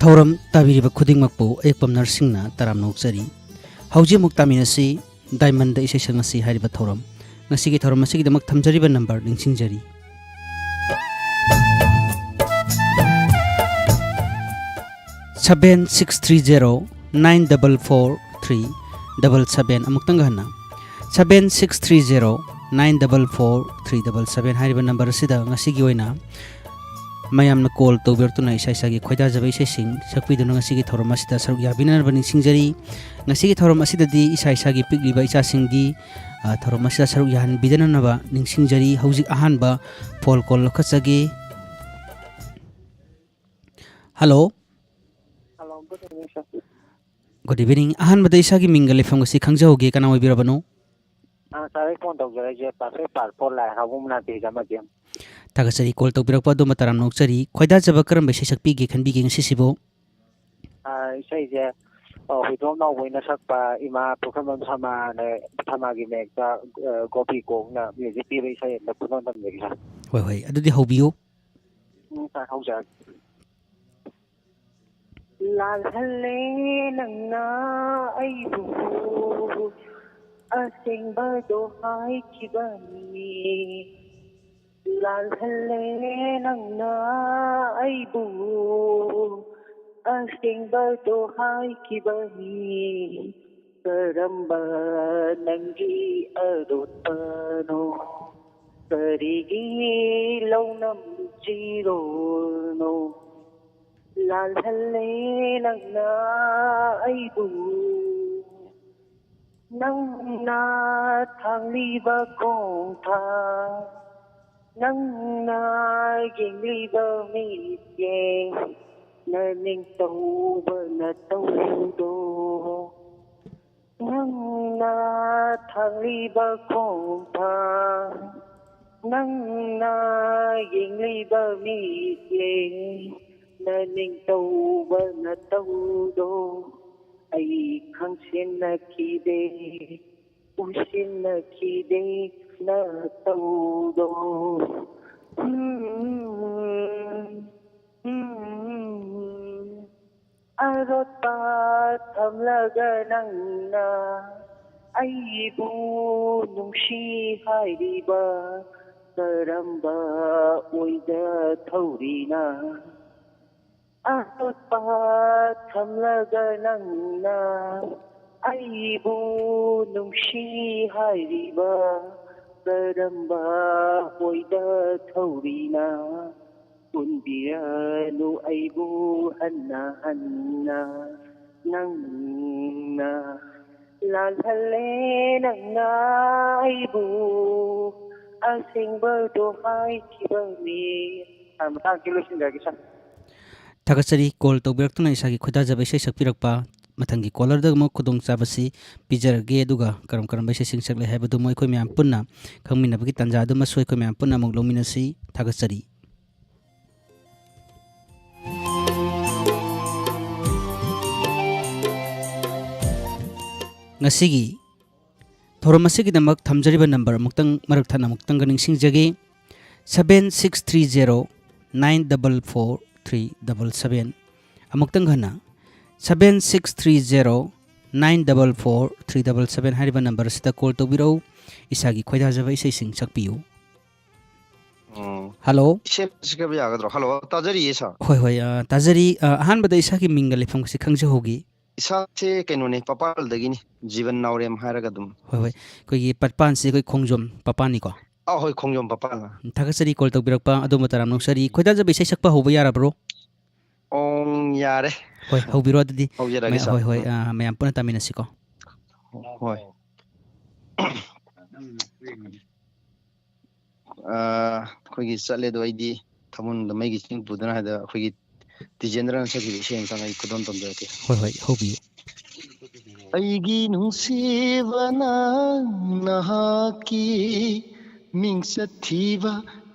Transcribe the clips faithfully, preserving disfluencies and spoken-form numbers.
ꯊꯧꯔꯝ ꯇꯥꯕꯤꯔꯤꯕ ꯈꯨꯗꯤꯡꯃꯛꯄꯨ ꯑꯌꯦꯛꯄꯝ ꯅꯔꯁꯤꯡꯅ ꯇꯔꯥꯝꯅ ꯑꯣꯛꯆꯔꯤ꯫ ꯍꯧꯖꯤꯛ ꯑꯃꯨꯛ ꯇꯥꯃꯤꯟꯅꯁꯤ ꯗꯥꯏꯃꯟꯗ ꯏꯁꯩ ꯁꯛ ꯉꯁꯤ ꯍꯥꯏꯔꯤꯕ ꯊꯧꯔꯝ꯫ ꯉꯁꯤꯒꯤ ꯊꯧꯔꯝ ꯑꯁꯤꯒꯤꯗꯃꯛ ꯊꯝꯖꯔꯤꯕ ꯅꯝꯕꯔ ꯅꯤꯡꯁꯤꯡꯖꯔꯤ꯫ Seven six three zero nine double four three double seven꯫ ꯑꯃꯨꯛꯇꯪꯒ ꯍꯟꯅ, seven six three zero nine double four three double seven ꯍꯥꯏꯔꯤꯕ ꯅꯝꯕꯔ ꯑꯁꯤꯗ ꯉꯁꯤꯒꯤ ꯑꯣꯏꯅ ꯃꯌꯥꯝꯅ ꯀꯣꯜ ꯇꯧꯕꯤꯔꯛꯇꯨꯅ ꯏꯁꯥ ꯏꯁꯥꯒꯤ ꯈꯣꯏꯗꯥꯖꯕ ꯏꯁꯩꯁꯤꯡ ꯁꯛꯄꯤꯗꯨꯅ ꯉꯁꯤꯒꯤ ꯊꯧꯔꯝ ꯑꯁꯤꯗ ꯁꯔꯨꯛ ꯌꯥꯕꯤꯅꯅꯕ ꯅꯤꯡꯁꯤꯡꯖꯔꯤ꯫ ꯉꯁꯤꯒꯤ ꯊꯧꯔꯝ ꯑꯁꯤꯗꯗꯤ ꯏꯁꯥ ꯏꯁꯥꯒꯤ ꯄꯤꯛꯂꯤꯕ ꯏꯆꯥꯁꯤꯡꯒꯤ, ꯑ, ꯊꯧꯔꯝ ꯑꯁꯤꯗ ꯁꯔꯨꯛ ꯌꯥꯍꯟꯕꯤꯗꯅꯅꯕ ꯅꯤꯡꯁꯤꯡꯖꯔꯤ꯫ ꯍꯧꯖꯤꯛ ꯑꯍꯥꯟꯕ ꯐꯣꯟ ꯀꯣꯜ ꯂꯧꯈꯠꯆꯒꯦ꯫ Hello. Hello, good evening, sir. Good evening. ꯑꯍꯥꯟꯕꯗ ꯏꯁꯥꯒꯤ ꯃꯤꯡꯒ ꯂꯩꯐꯝꯒꯁꯤ ꯈꯪꯖꯍꯧꯒꯦ, ꯀꯅꯥ ꯑꯣꯏꯕꯤꯔꯕꯅꯣ? ꯑꯥ, sir, ꯑꯩ ꯐꯣꯟ ꯇꯧꯖꯔꯛꯏꯁꯦ perfect part four ꯂꯥꯏ ꯍꯔꯥꯎꯕꯝ ꯅꯥꯇꯦꯖ ꯑꯃꯗꯤ꯫ ꯊꯥꯒꯠꯆꯔꯤ, ꯀꯣꯜ ꯇꯧꯕꯤꯔꯛꯄ ꯑꯗꯣꯝꯕꯨ ꯇꯔꯥꯝꯅ ꯑꯣꯛꯆꯔꯤ꯫ ꯈꯣꯏꯗꯥꯖꯕ ꯀꯔꯝꯕ ꯏꯁꯩ ꯁꯛꯄꯤꯒꯦ ꯈꯟꯕꯤꯒꯦ ꯉꯁꯤꯁꯤꯕꯨ? ꯑꯥ, ꯏꯁꯩꯁꯦ, ꯑ, ꯍꯨꯏꯗ꯭ꯔꯣꯝ ꯅꯥꯎꯕꯣꯏꯅ ꯁꯛꯄ ꯏꯃꯥ ꯄꯨꯈ꯭ꯔꯝꯕꯝ ꯁꯃꯥꯅ, ꯁꯃꯥꯒꯤ ꯃꯌꯦꯛꯇ, ꯑ, ꯒꯣꯄꯤ ꯀꯣꯛꯅ music ꯄꯤꯕ ꯏꯁꯩ ꯑꯝꯇ ꯄꯨꯊꯣꯛ ꯇꯝꯖꯒꯦ, sir꯫ ꯍꯣꯏ, ꯍꯣꯏ, ꯑꯗꯨꯗꯤ ꯍꯧꯕꯤꯌꯨ꯫ ꯎꯝ, sir, ꯍꯧꯖꯔꯛꯀꯦ꯫ ꯂꯥꯜꯍꯜꯂꯦ ꯅꯪꯅ ꯑꯩꯕꯨ, ꯑꯁꯦꯡꯕꯗꯣ ꯍꯥꯏꯈꯤꯕꯅꯤ꯫ ꯂꯥꯜꯍꯜꯂꯦ ꯅꯪꯅ ꯑꯩꯕꯨ, ꯑꯁꯦꯡꯕꯗꯣ ꯍꯥꯏꯈꯤꯕꯅꯤ꯫ ꯀꯔꯝꯕ ꯅꯪꯒꯤ ꯑꯔꯣꯠꯄꯅꯣ? ꯀꯔꯤꯒꯤ ꯂꯧꯅꯝ ꯆꯤꯔꯣꯜꯅꯣ? ꯂꯥꯜꯍꯜꯂꯦ ꯅꯪꯅ ꯑꯩꯕꯨ꯫ ꯅꯪꯅ ꯊꯥꯡꯂꯤꯕ ꯈꯣꯡꯊꯥꯡ, ꯅꯪꯅ ꯌꯦꯡꯂꯤꯕ ꯃꯤꯠꯌꯦꯡ, ꯅꯅꯤꯡꯇꯧꯕ ꯅꯇꯧꯗꯣ꯫ ꯅꯪꯅ ꯊꯥꯡꯂꯤꯕ ꯈꯣꯡꯊꯥꯡ, ꯅꯪꯅ ꯌꯦꯡꯂꯤꯕ ꯃꯤꯠꯌꯦꯡ, ꯅꯅꯤꯡꯇꯧꯕ ꯅꯇꯧꯗꯣ ꯑꯩ ꯈꯪꯁꯤꯟꯅꯈꯤꯗꯦ, ꯎꯁꯤꯟꯅꯈꯤꯗꯦ ꯅꯇꯧꯗꯣ꯫ ꯎꯝ, ꯎꯝ, ꯎꯝ꯫ ꯑꯔꯣꯠꯄ ꯊꯝꯂꯒ ꯅꯪꯅ ꯑꯩꯕꯨ ꯅꯨꯡꯁꯤ ꯍꯥꯏꯔꯤꯕ ꯀꯔꯝꯕ ꯑꯣꯏꯗ ꯊꯧꯔꯤꯅ? ꯑꯔꯣꯠꯄ ꯊꯝꯂꯒ ꯅꯪꯅ ꯑꯩꯕꯨ ꯅꯨꯡꯁꯤ ꯍꯥꯏꯔꯤꯕ ꯀꯔꯝꯕ ꯑꯣꯏꯗ ꯊꯧꯔꯤꯅ? ꯍꯨꯟꯕꯤꯔꯅꯨ ꯑꯩꯕꯨ ꯍꯟꯅ ꯍꯟꯅ ꯅꯪꯅ ꯂꯥꯜꯍꯜꯂꯦ ꯅꯪꯅ ꯑꯩꯕꯨ ꯑꯁꯦꯡꯕꯗꯣ ꯍꯥꯏꯈꯤꯕꯅꯤ꯫ ꯑ, ꯃꯇꯥꯡꯁꯤ ꯂꯣꯏꯁꯤꯟꯖꯔꯒꯦ, ꯁꯥꯔ꯫ ꯊꯥꯒꯠꯆꯔꯤ, ꯀꯣꯜ ꯇꯧꯕꯤꯔꯛꯇꯨꯅ ꯏꯁꯥꯒꯤ ꯈꯣꯏꯗꯥꯖꯕ ꯏꯁꯩ ꯁꯛꯄꯤꯔꯛꯄ꯫ ꯃꯊꯪꯒꯤ ꯀꯣꯂꯔꯗ ꯑꯃꯨꯛ ꯈꯨꯗꯣꯡꯆꯥꯕꯁꯤ ꯄꯤꯖꯔꯒꯦ, ꯑꯗꯨꯒ ꯀꯔꯝ ꯀꯔꯝꯕ ꯏꯁꯩꯁꯤꯡ ꯁꯛꯂꯦ ꯍꯥꯏꯕꯗꯨ ꯑꯃꯨꯛ ꯑꯩꯈꯣꯏ ꯃꯌꯥꯝ ꯄꯨꯟꯅ ꯈꯪꯃꯤꯟꯅꯕꯒꯤ ꯇꯥꯟꯖꯥ ꯑꯗꯨꯃꯁꯨ ꯑꯩꯈꯣꯏ ꯃꯌꯥꯝ ꯄꯨꯟꯅ ꯑꯃꯨꯛ ꯂꯧꯃꯤꯟꯅꯁꯤ꯫ ꯊꯥꯒꯠꯆꯔꯤ꯫ ꯉꯁꯤꯒꯤ ꯊꯧꯔꯝ ꯑꯁꯤꯒꯤꯗꯃꯛ ꯊꯝꯖꯔꯤꯕ ꯅꯝꯕꯔ ꯑꯃꯨꯛꯇꯪ ꯃꯔꯛ ꯊꯠꯅ ꯑꯃꯨꯛꯇꯪꯒ ꯅꯤꯡꯁꯤꯡꯖꯒꯦ, seven six three zero nine double four three double seven꯫ ꯑꯃꯨꯛꯇꯪ ꯍꯟꯅ, seven six three zero nine double four three double seven ꯍꯥꯏꯔꯤꯕ ꯅꯝꯕꯔ ꯑꯁꯤꯗ ꯀꯣꯜ ꯇꯧꯕꯤꯔꯛꯎ, ꯏꯁꯥꯒꯤ ꯈꯣꯏꯗꯥꯖꯕ ꯏꯁꯩꯁꯤꯡ ꯁꯛꯄꯤꯌꯨ꯫ ꯎꯝ꯫ ꯍꯜꯂꯣ꯫ ꯏꯁꯩ ꯑꯃ ꯁꯛꯆꯕ ꯌꯥꯒꯗ꯭ꯔꯣ? ꯍꯜꯂꯣ, ꯇꯥꯖꯔꯤꯌꯦ, ꯁꯥꯔ꯫ ꯍꯣꯏ, ꯍꯣꯏ, ꯑ, ꯇꯥꯖꯔꯤ꯫ ꯑ, ꯑꯍꯥꯟꯕꯗ ꯏꯁꯥꯒꯤ ꯃꯤꯡꯒ ꯂꯩꯐꯝꯒꯁꯦ ꯈꯪꯖꯍꯧꯒꯦ꯫ ꯏꯁꯥꯁꯦ ꯀꯩꯅꯣꯅꯦ, ꯄꯄꯥꯜꯗꯒꯤꯅꯤ, ꯖꯤꯕꯟ ꯅꯥꯎꯔꯦꯝ ꯍꯥꯏꯔꯒ ꯑꯗꯨꯝ꯫ ꯍꯣꯏ, ꯍꯣꯏ, ꯑꯩꯈꯣꯏꯒꯤ ꯄꯠꯄꯥꯟꯁꯦ ꯑꯩꯈꯣꯏ ꯈꯣꯡꯖꯣꯝ ꯄꯄꯥꯟꯅꯤꯀꯣ? ꯑꯥ, ꯍꯣꯏ, ꯈꯣꯡꯖꯣꯝ ꯄꯄꯥꯜ꯫ ꯎꯝ, ꯊꯥꯒꯠꯆꯔꯤ ꯀꯣꯜ ꯇꯧꯕꯤꯔꯛꯄ, ꯑꯗꯣꯝꯕꯨ ꯇꯔꯥꯝꯅ ꯑꯣꯛꯆꯔꯤ꯫ ꯈꯣꯏꯗꯥꯖꯕ ꯏꯁꯩ ꯁꯛꯄ ꯍꯧꯕ ꯌꯥꯔꯕ꯭ꯔꯣ? ꯑꯣ, ꯌꯥꯔꯦ꯫ ꯍꯣꯏ, ꯍꯧꯕꯤꯔꯣ ꯑꯗꯨꯗꯤ꯫ ꯍꯧꯖꯔꯒꯦ, ꯃꯌꯥ-, ꯁꯥꯔ꯫ ꯍꯣꯏ, ꯍꯣꯏ, ꯎꯝ꯫ ꯑ, ꯃꯌꯥꯝ ꯄꯨꯟꯅ ꯇꯥꯃꯤꯟꯅꯁꯤꯀꯣ꯫ ꯍꯣꯏ꯫ ꯑ, ꯑꯩꯈꯣꯏꯒꯤ ꯆꯠꯂꯦꯗꯣ ꯑꯩꯗꯤ ꯊꯃꯨꯟꯗ ꯃꯩꯒꯤ ꯆꯤꯡ ꯄꯨꯗꯨꯅ ꯍꯥꯏꯗ ꯑꯩꯈꯣꯏꯒꯤ ꯇꯤꯖꯦꯟꯗ꯭ꯔꯅ ꯁꯛꯈꯤꯕ ꯏꯁꯩ ꯑꯃꯇꯪ ꯑꯩ ꯈꯨꯗꯣꯜ ꯇꯝꯖꯔꯛꯀꯦ꯫ ꯍꯣꯏ, ꯍꯣꯏ, ꯍꯧꯕꯤꯌꯨ꯫ ꯑꯩꯒꯤ ꯅꯨꯡꯁꯤꯕ ꯅꯪ ꯅꯍꯥꯛꯀꯤ ꯃꯤꯡꯆꯠ ꯊꯤꯕ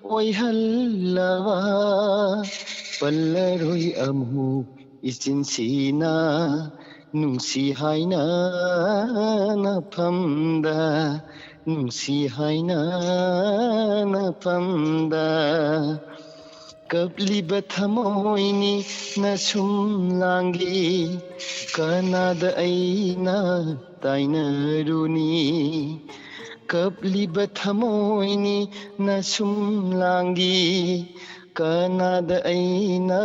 ꯑꯣꯏꯍꯜꯂꯕ ꯄꯜꯂꯔꯣꯏ ꯑꯃꯨꯛ ꯏꯆꯤꯟꯁꯤꯅ ꯅꯨꯡꯁꯤ ꯍꯥꯏꯅ ꯅꯐꯝꯗ, ꯅꯨꯡꯁꯤ ꯍꯥꯏꯅ ꯅꯐꯝꯗ꯫ ꯀꯞꯂꯤꯕ ꯊꯃꯣꯏꯅꯤ ꯅꯁꯨꯝ ꯂꯥꯡꯒꯤ, ꯀꯅꯥꯗ ꯑꯩꯅ ꯇꯥꯏꯅꯔꯨꯅꯤ? ꯀꯞꯂꯤꯕ ꯊꯃꯣꯏꯅꯤ ꯅꯁꯨꯝ ꯂꯥꯡꯒꯤ, ꯀꯅꯥꯗ ꯑꯩꯅ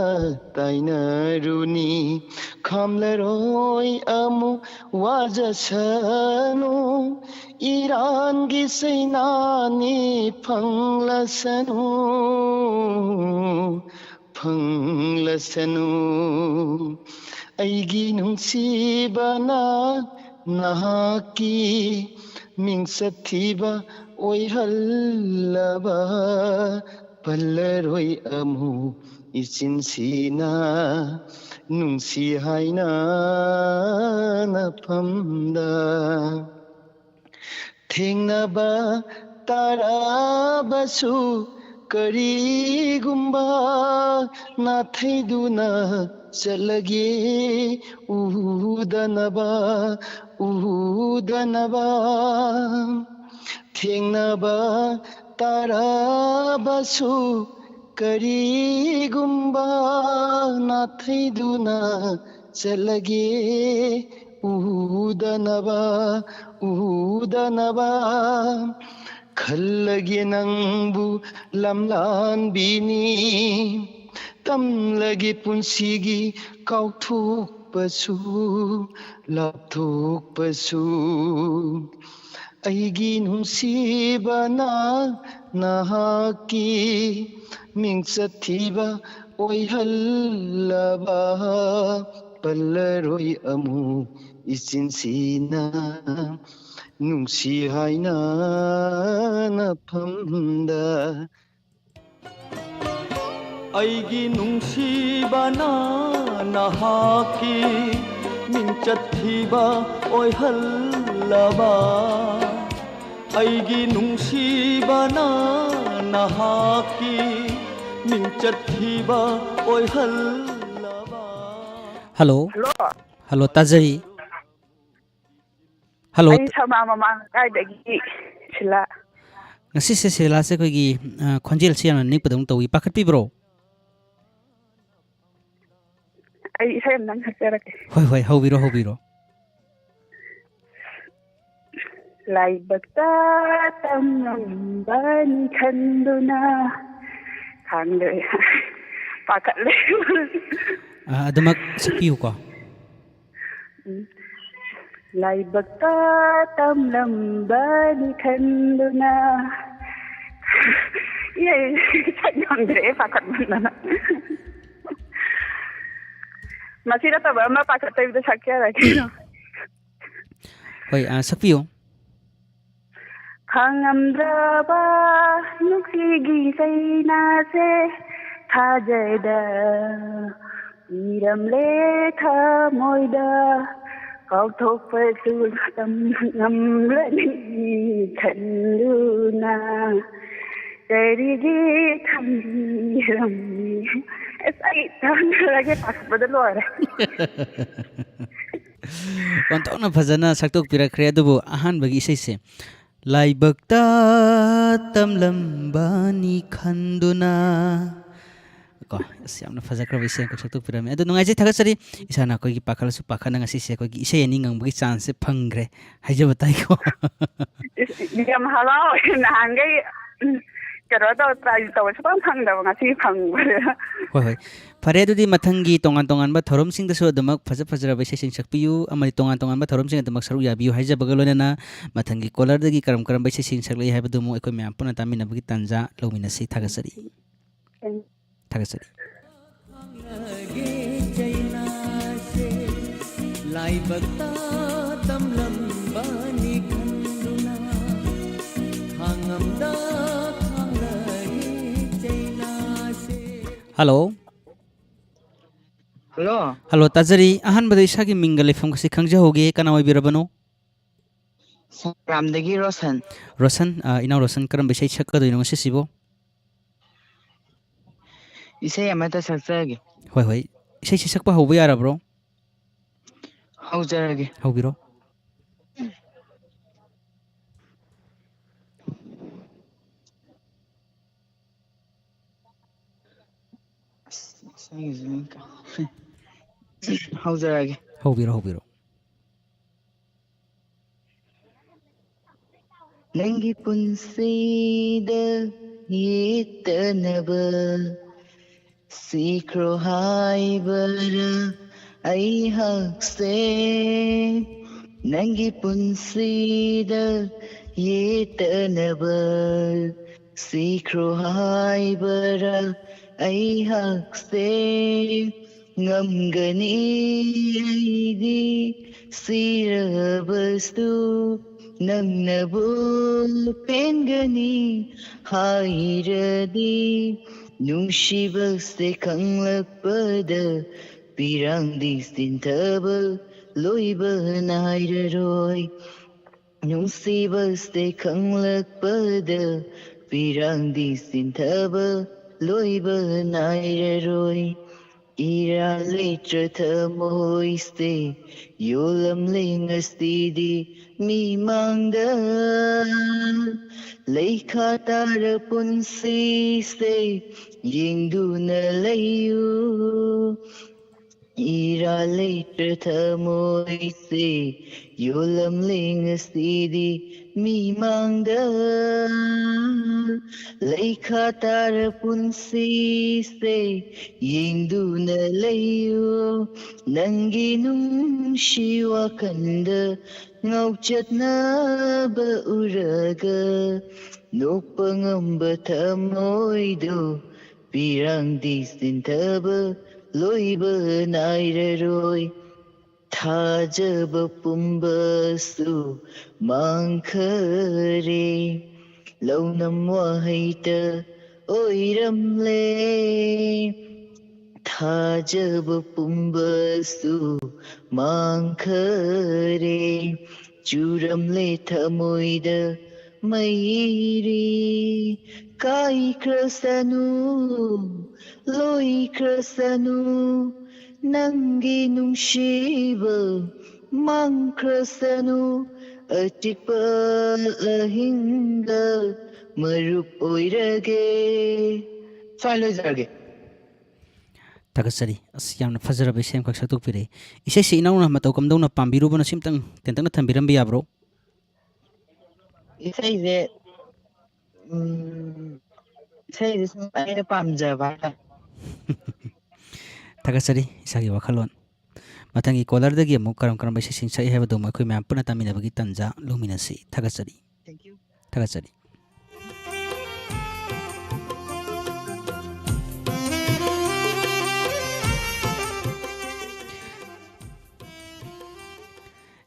ꯇꯥꯏꯅꯔꯨꯅꯤ? ꯈꯥꯝꯂꯔꯣꯏ ꯑꯃꯨꯛ ꯋꯥꯖꯁꯅꯨ, ꯏꯔꯥꯟꯒꯤ ꯆꯩꯅꯥꯅꯤ ꯐꯪꯂꯁꯅꯨ, ꯐꯪꯂꯁꯅꯨ꯫ ꯑꯩꯒꯤ ꯅꯨꯡꯁꯤꯕꯅ ꯅꯍꯥꯛꯀꯤ ꯃꯤꯡꯆꯠ ꯊꯤꯕ ꯑꯣꯏꯍꯜꯂꯕ, ꯄꯜꯂꯔꯣꯏ ꯑꯃꯨꯛ ꯏꯆꯤꯟꯁꯤꯅ ꯅꯨꯡꯁꯤ ꯍꯥꯏꯅ ꯅꯐꯝꯗ꯫ ꯊꯦꯡꯅꯕ ꯇꯥꯔꯕꯁꯨ ꯀꯔꯤꯒꯨꯝꯕ, ꯅꯥꯊꯩꯗꯨꯅ ꯆꯠꯂꯒꯦ ꯎꯗꯅꯕ, ꯎꯗꯅꯕ꯫ ꯊꯦꯡꯅꯕ ꯇꯥꯔꯕꯁꯨ ꯀꯔꯤꯒꯨꯝꯕ, ꯅꯥꯊꯩꯗꯨꯅ ꯆꯠꯂꯒꯦ ꯎꯗꯅꯕ, ꯎꯗꯅꯕ꯫ ꯈꯜꯂꯒꯦ ꯅꯪꯕꯨ ꯂꯝꯂꯥꯟꯕꯤꯅꯤ, ꯇꯝꯂꯒꯦ ꯄꯨꯟꯁꯤꯒꯤ ꯀꯥꯎꯊꯣꯛꯄꯁꯨ ꯂꯥꯞꯊꯣꯛꯄꯁꯨ꯫ ꯑꯩꯒꯤ ꯅꯨꯡꯁꯤꯕꯅ ꯅꯍꯥꯛꯀꯤ ꯃꯤꯡꯆꯠ ꯊꯤꯕ ꯑꯣꯏꯍꯜꯂꯕ, ꯄꯜꯂꯔꯣꯏ ꯑꯃꯨꯛ ꯏꯆꯤꯟꯁꯤꯅ ꯅꯨꯡꯁꯤ ꯍꯥꯏꯅ ꯅꯐꯝꯗ꯫ ꯑꯩꯒꯤ ꯅꯨꯡꯁꯤꯕꯅ ꯅꯍꯥꯛꯀꯤ ꯃꯤꯡꯆꯠ ꯊꯤꯕ ꯑꯣꯏꯍꯜꯂꯕ, ꯑꯩꯒꯤ ꯅꯨꯡꯁꯤꯕꯅ ꯅꯍꯥꯛꯀꯤ ꯃꯤꯡꯆꯠ ꯊꯤꯕ ꯑꯣꯏꯍꯜꯂꯕ꯫ ꯍꯜꯂꯣ꯫ ꯍꯜꯂꯣ꯫ ꯍꯜꯂꯣ, ꯇꯥꯖꯔꯤ꯫ ꯍꯜꯂꯣ꯫ ꯑꯩ ꯁꯃꯥ ꯃꯃꯥꯡ ꯂꯩꯀꯥꯏꯗꯒꯤ ꯁꯤꯂꯥ꯫ ꯉꯁꯤꯁꯦ ꯁꯤꯂꯥꯁꯦ ꯑꯩꯈꯣꯏꯒꯤ, ꯑ, ꯈꯣꯟꯖꯦꯜꯁꯦ ꯌꯥꯝꯅ ꯅꯤꯛꯄꯗꯧꯅ ꯇꯧꯏ꯫ ꯄꯥꯈꯠꯄꯤꯕ꯭ꯔꯣ? ꯑꯩ ꯏꯁꯩ ꯑꯃꯇꯪ ꯁꯛꯆꯔꯛꯀꯦ꯫ ꯍꯣꯏ ꯍꯣꯏ, ꯍꯧꯕꯤꯔꯣ ꯍꯧꯕꯤꯔꯣ꯫ ꯂꯥꯏꯕꯛꯇ ꯇꯝꯂꯝꯕꯅꯤ ꯈꯟꯗꯨꯅ ꯈꯪꯗ꯭ꯔꯦ꯫ ꯄꯥꯈꯠꯂꯦ꯫ ꯑ, ꯑꯗꯨꯃꯛ ꯁꯛꯄꯤꯌꯨꯀꯣ꯫ ꯎꯝ꯫ ꯂꯥꯏꯕꯛꯇ ꯇꯝꯂꯝꯕꯅꯤ ꯈꯟꯗꯨꯅ ꯏꯍꯩ ꯁꯛ ꯉꯝꯗ꯭ꯔꯦ ꯄꯥꯈꯠꯃꯟꯗꯅ꯫ ꯃꯁꯤ ꯅꯠꯇꯕ ꯑꯃ ꯄꯥꯈꯠꯇꯕꯤꯗ ꯁꯛꯆꯔꯒꯦ꯫ ꯍꯣꯏ, ꯑ, ꯁꯛꯄꯤꯌꯨ꯫ ꯈꯪꯉꯝꯗ꯭ꯔꯕ ꯅꯨꯡꯁꯤꯒꯤ ꯆꯩꯅꯥꯁꯦ ꯊꯥꯖꯗ ꯄꯤꯔꯝꯂꯦ ꯊꯃꯣꯏꯗ ꯀꯥꯎꯊꯣꯛꯄꯁꯨ ꯇꯝ ꯉꯝꯂꯅꯤ ꯈꯟꯗꯨꯅ ꯀꯔꯤꯒꯤ ꯊꯝꯕꯤꯔꯝꯃꯤ? ꯑꯁ, ꯑꯩ ꯊꯝꯖꯔꯒꯦ, ꯄꯥꯈꯠꯄꯗ ꯂꯣꯏꯔꯦ꯫ ꯑꯣꯟꯊꯣꯛꯅ ꯐꯖꯅ ꯁꯛꯇꯣꯛꯄꯤꯔꯛꯈ꯭ꯔꯦ꯫ ꯑꯗꯨꯕꯨ ꯑꯍꯥꯟꯕꯒꯤ ꯏꯁꯩꯁꯦ, "ꯂꯥꯏꯕꯛꯇ ꯇꯝꯂꯝꯕꯅꯤ ꯈꯟꯗꯨꯅ", ꯀꯣ, ꯑꯁ, ꯌꯥꯝꯅ ꯐꯖꯈ꯭ꯔꯕ ꯏꯁꯩ ꯑꯃꯈꯛ ꯁꯛꯇꯣꯛꯄꯤꯔꯝꯃꯦ꯫ ꯑꯗꯨ ꯅꯨꯡꯉꯥꯏꯖꯩ, ꯊꯥꯒꯠꯆꯔꯤ꯫ ꯏꯁꯥꯅ ꯑꯩꯈꯣꯏꯒꯤ ꯄꯥꯈꯠꯂꯁꯨ ꯄꯥꯈꯠꯅ ꯉꯁꯤꯁꯦ ꯑꯩꯈꯣꯏꯒꯤ ꯏꯁꯩ ꯑꯅꯤ ꯉꯪꯕꯒꯤ ꯆꯥꯟꯁꯁꯦ ꯐꯪꯈ꯭ꯔꯦ ꯍꯥꯏꯖꯕ ꯇꯥꯏꯀꯣ꯫ ꯌꯥꯝ ꯍꯔꯥꯎꯋꯦ꯫ ꯅꯍꯥꯟꯈꯩ, ꯎꯝ, ꯀꯩꯅꯣ ꯇꯧ, ꯇ꯭ꯔꯥꯏ ꯇꯧꯕ ꯁꯨꯡꯐꯪ ꯐꯪꯗꯕ, ꯉꯁꯤ ꯐꯪꯕꯗ꯫ ꯍꯣꯏ ꯍꯣꯏ, ꯐꯔꯦ꯫ ꯑꯗꯨꯗꯤ ꯃꯊꯪꯒꯤ ꯇꯣꯉꯥꯟ ꯇꯣꯉꯥꯟꯕ ꯊꯧꯔꯝꯁꯤꯡꯗꯁꯨ ꯑꯗꯨꯃꯛ ꯐꯖ ꯐꯖꯔꯕ ꯏꯁꯩꯁꯤꯡ ꯁꯛꯄꯤꯌꯨ ꯑꯃꯗꯤ ꯇꯣꯉꯥꯟ ꯇꯣꯉꯥꯟꯕ ꯊꯧꯔꯝꯁꯤꯡ ꯑꯗꯨꯃꯛ ꯁꯔꯨꯛ ꯌꯥꯕꯤꯌꯨ ꯍꯥꯏꯖꯕꯒ ꯂꯣꯏꯅꯅ ꯃꯊꯪꯒꯤ ꯀꯣꯂꯔꯗꯒꯤ ꯀꯔꯝ ꯀꯔꯝꯕ ꯏꯁꯩꯁꯤꯡ ꯁꯛꯂꯛꯏ ꯍꯥꯏꯕꯗꯨ ꯑꯃꯨꯛ ꯑꯩꯈꯣꯏ ꯃꯌꯥꯝ ꯄꯨꯟꯅ ꯇꯥꯃꯤꯟꯅꯕꯒꯤ ꯇꯥꯟꯖꯥ ꯂꯧꯃꯤꯟꯅꯁꯤ꯫ ꯊꯥꯒꯠꯆꯔꯤ꯫ ꯊꯥꯒꯠꯆꯔꯤ꯫ ꯂꯥꯏꯕꯛꯇ ꯇꯝꯂꯝꯕꯅꯤ ꯈꯟꯗꯨꯅ ꯈꯥꯡꯉꯝꯗ ꯈꯥꯡꯂꯔꯤ ꯆꯩꯅꯥꯁꯦ꯫ ꯍꯜꯂꯣ꯫ ꯍꯜꯂꯣ꯫ ꯍꯜꯂꯣ, ꯇꯥꯖꯔꯤ꯫ ꯑꯍꯥꯟꯕꯗ ꯏꯁꯥꯒꯤ ꯃꯤꯡꯒ ꯂꯩꯐꯝꯒꯁꯤ ꯈꯪꯖꯍꯧꯒꯦ꯫ ꯀꯅꯥ ꯑꯣꯏꯕꯤꯔꯕꯅꯣ? ꯁꯪꯒ꯭ꯔꯥꯝꯗꯒꯤ ꯔꯣꯁꯟ꯫ ꯔꯣꯁꯟ, ꯑ, ꯏꯅꯥꯎ ꯔꯣꯁꯟ, ꯀꯔꯝꯕ ꯏꯁꯩ ꯁꯛꯀꯗꯣꯏꯅꯣ ꯉꯁꯤꯁꯤꯕꯣ? ꯏꯁꯩ ꯑꯃꯇ ꯁꯛꯆꯒꯦ꯫ ꯍꯣꯏ ꯍꯣꯏ, ꯏꯁꯩꯁꯤ ꯁꯛꯄ ꯍꯧꯕ ꯌꯥꯔꯕ꯭ꯔꯣ? ꯍꯧꯖꯔꯒꯦ꯫ ꯍꯧꯕꯤꯔꯣ꯫ ꯑꯁ, ꯏꯁꯩꯒꯤꯁꯦ ꯃꯤꯡ ꯀꯥꯎꯈ꯭ꯔꯦ꯫ ꯍꯧꯖꯔꯒꯦ꯫ ꯍꯧꯕꯤꯔꯣ, ꯍꯧꯕꯤꯔꯣ꯫ ꯅꯪꯒꯤ ꯄꯨꯟꯁꯤꯗ ꯌꯦꯠꯇꯅꯕ ꯁꯤꯈ꯭ꯔꯣ ꯍꯥꯏꯕꯔ ꯑꯩꯍꯥꯛꯁꯦ? ꯅꯪꯒꯤ ꯄꯨꯟꯁꯤꯗ ꯌꯦꯠꯇꯅꯕ ꯁꯤꯈ꯭ꯔꯣ ꯍꯥꯏꯕꯔ ꯑꯩꯍꯥꯛꯁꯦ? ꯉꯝꯒꯅꯤ ꯑꯩꯗꯤ ꯁꯤꯔꯕꯁꯨ ꯅꯪꯅꯕꯨ ꯄꯦꯟꯒꯅꯤ ꯍꯥꯏꯔꯗꯤ, ꯅꯨꯡꯁꯤꯕꯁꯦ ꯈꯪꯂꯛꯄꯗ ꯄꯤꯔꯥꯡꯗꯤ ꯆꯤꯟꯊꯕ ꯂꯣꯏꯕ ꯅꯥꯏꯔꯔꯣꯏ꯫ ꯅꯨꯡꯁꯤꯕꯁꯦ ꯈꯪꯂꯛꯄꯗ ꯄꯤꯔꯥꯡꯗꯤ ꯆꯤꯟꯊꯕ ꯂꯣꯏꯕ ꯅꯥꯏꯔꯔꯣꯏ꯫ ꯏꯔꯥꯜ ꯂꯩꯇ꯭ꯔ ꯊꯃꯣꯏꯁꯦ ꯌꯣꯜꯂꯝꯂꯦ ꯉꯁꯤꯗꯤ ꯃꯤꯃꯥꯡꯗ꯫ ꯂꯩꯈꯥ ꯇꯥꯔ ꯄꯨꯟꯁꯤꯁꯦ ꯌꯦꯡꯗꯨꯅ ꯂꯩꯌꯨ꯫ ꯏꯔꯥꯜ ꯂꯩꯇ꯭ꯔ ꯊꯃꯣꯏꯁꯦ ꯌꯣꯜꯂꯝꯂꯦ ꯉꯁꯤꯗꯤ ꯃꯤꯃꯥꯡꯗ꯫ ꯂꯩꯈꯥ ꯇꯥꯔ ꯄꯨꯟꯁꯤꯁꯦ ꯌꯦꯡꯗꯨꯅ ꯂꯩꯌꯨ꯫ ꯅꯪꯒꯤ ꯅꯨꯡꯁꯤ ꯋꯥꯈꯜꯗ ꯉꯥꯎꯆꯠꯅꯕ ꯎꯔꯒ ꯅꯣꯛꯄ ꯉꯝꯕ ꯊꯃꯣꯏꯗꯣ ꯄꯤꯔꯥꯡꯗꯤ ꯆꯤꯟꯊꯕ ꯂꯣꯏꯕ ꯅꯥꯏꯔꯔꯣꯏ꯫ ꯊꯥꯖꯕ ꯄꯨꯝꯕꯁꯨ ꯃꯥꯡꯈꯔꯦ꯫ ꯂꯧꯅꯝ ꯋꯥꯍꯩꯇ ꯑꯣꯏꯔꯝꯂꯦ꯫ ꯊꯥꯖꯕ ꯄꯨꯝꯕꯁꯨ ꯃꯥꯡꯈꯔꯦ꯫ ꯆꯨꯔꯝꯂꯦ ꯊꯃꯣꯏꯗ ꯃꯩꯔꯤ꯫ ꯀꯥꯏꯈ꯭ꯔꯁꯅꯨ, ꯂꯣꯏꯈ꯭ꯔꯁꯅꯨ, ꯅꯪꯒꯤ ꯅꯨꯡꯁꯤꯕ ꯃꯥꯡꯈ꯭ꯔꯁꯅꯨ꯫ ꯑꯆꯤꯛꯄ ꯑꯍꯤꯡꯗ ꯃꯔꯨꯞ ꯑꯣꯏꯔꯒꯦ꯫ ꯁ꯭ꯋꯥꯏ ꯂꯣꯏꯖꯔꯒꯦ꯫ ꯊꯥꯒꯠꯆꯔꯤ꯫ ꯑꯁ, ꯌꯥꯝꯅ ꯐꯖꯔꯕ ꯏꯁꯩ ꯑꯃꯈꯛ ꯁꯛꯇꯣꯛꯄꯤꯔꯛꯏ꯫ ꯏꯁꯩꯁꯤ ꯏꯅꯥꯎꯅ ꯃꯇꯧ ꯀꯝꯗꯧꯅ ꯄꯥꯝꯕꯤꯔꯨꯕꯅꯣ, ꯁꯤꯝꯇꯪ ꯇꯦꯟꯇꯛꯅ ꯊꯝꯕꯤꯔꯝꯕ ꯌꯥꯕ꯭ꯔꯣ? ꯏꯁꯩꯁꯦ, ꯎꯝ, ꯏꯁꯩꯁꯦ ꯁꯨꯝ ꯑꯩꯅ ꯄꯥꯝꯖꯕ ꯍꯥꯏꯇꯥꯔꯦ꯫ ꯊꯥꯒꯠꯆꯔꯤ ꯏꯁꯥꯒꯤ ꯋꯥꯈꯜꯂꯣꯟ꯫ ꯃꯊꯪꯒꯤ ꯀꯣꯂꯔꯗꯒꯤ ꯑꯃꯨꯛ ꯀꯔꯝ ꯀꯔꯝꯕ ꯏꯁꯩꯁꯤꯡ ꯁꯛꯏ ꯍꯥꯏꯕꯗꯨ ꯑꯃꯨꯛ ꯑꯩꯈꯣꯏ ꯃꯌꯥꯝ ꯄꯨꯟꯅ ꯇꯥꯃꯤꯟꯅꯕꯒꯤ ꯇꯥꯟꯖꯥ ꯂꯧꯃꯤꯟꯅꯁꯤ꯫ ꯊꯥꯒꯠꯆꯔꯤ꯫ Thank you. ꯊꯥꯒꯠꯆꯔꯤ꯫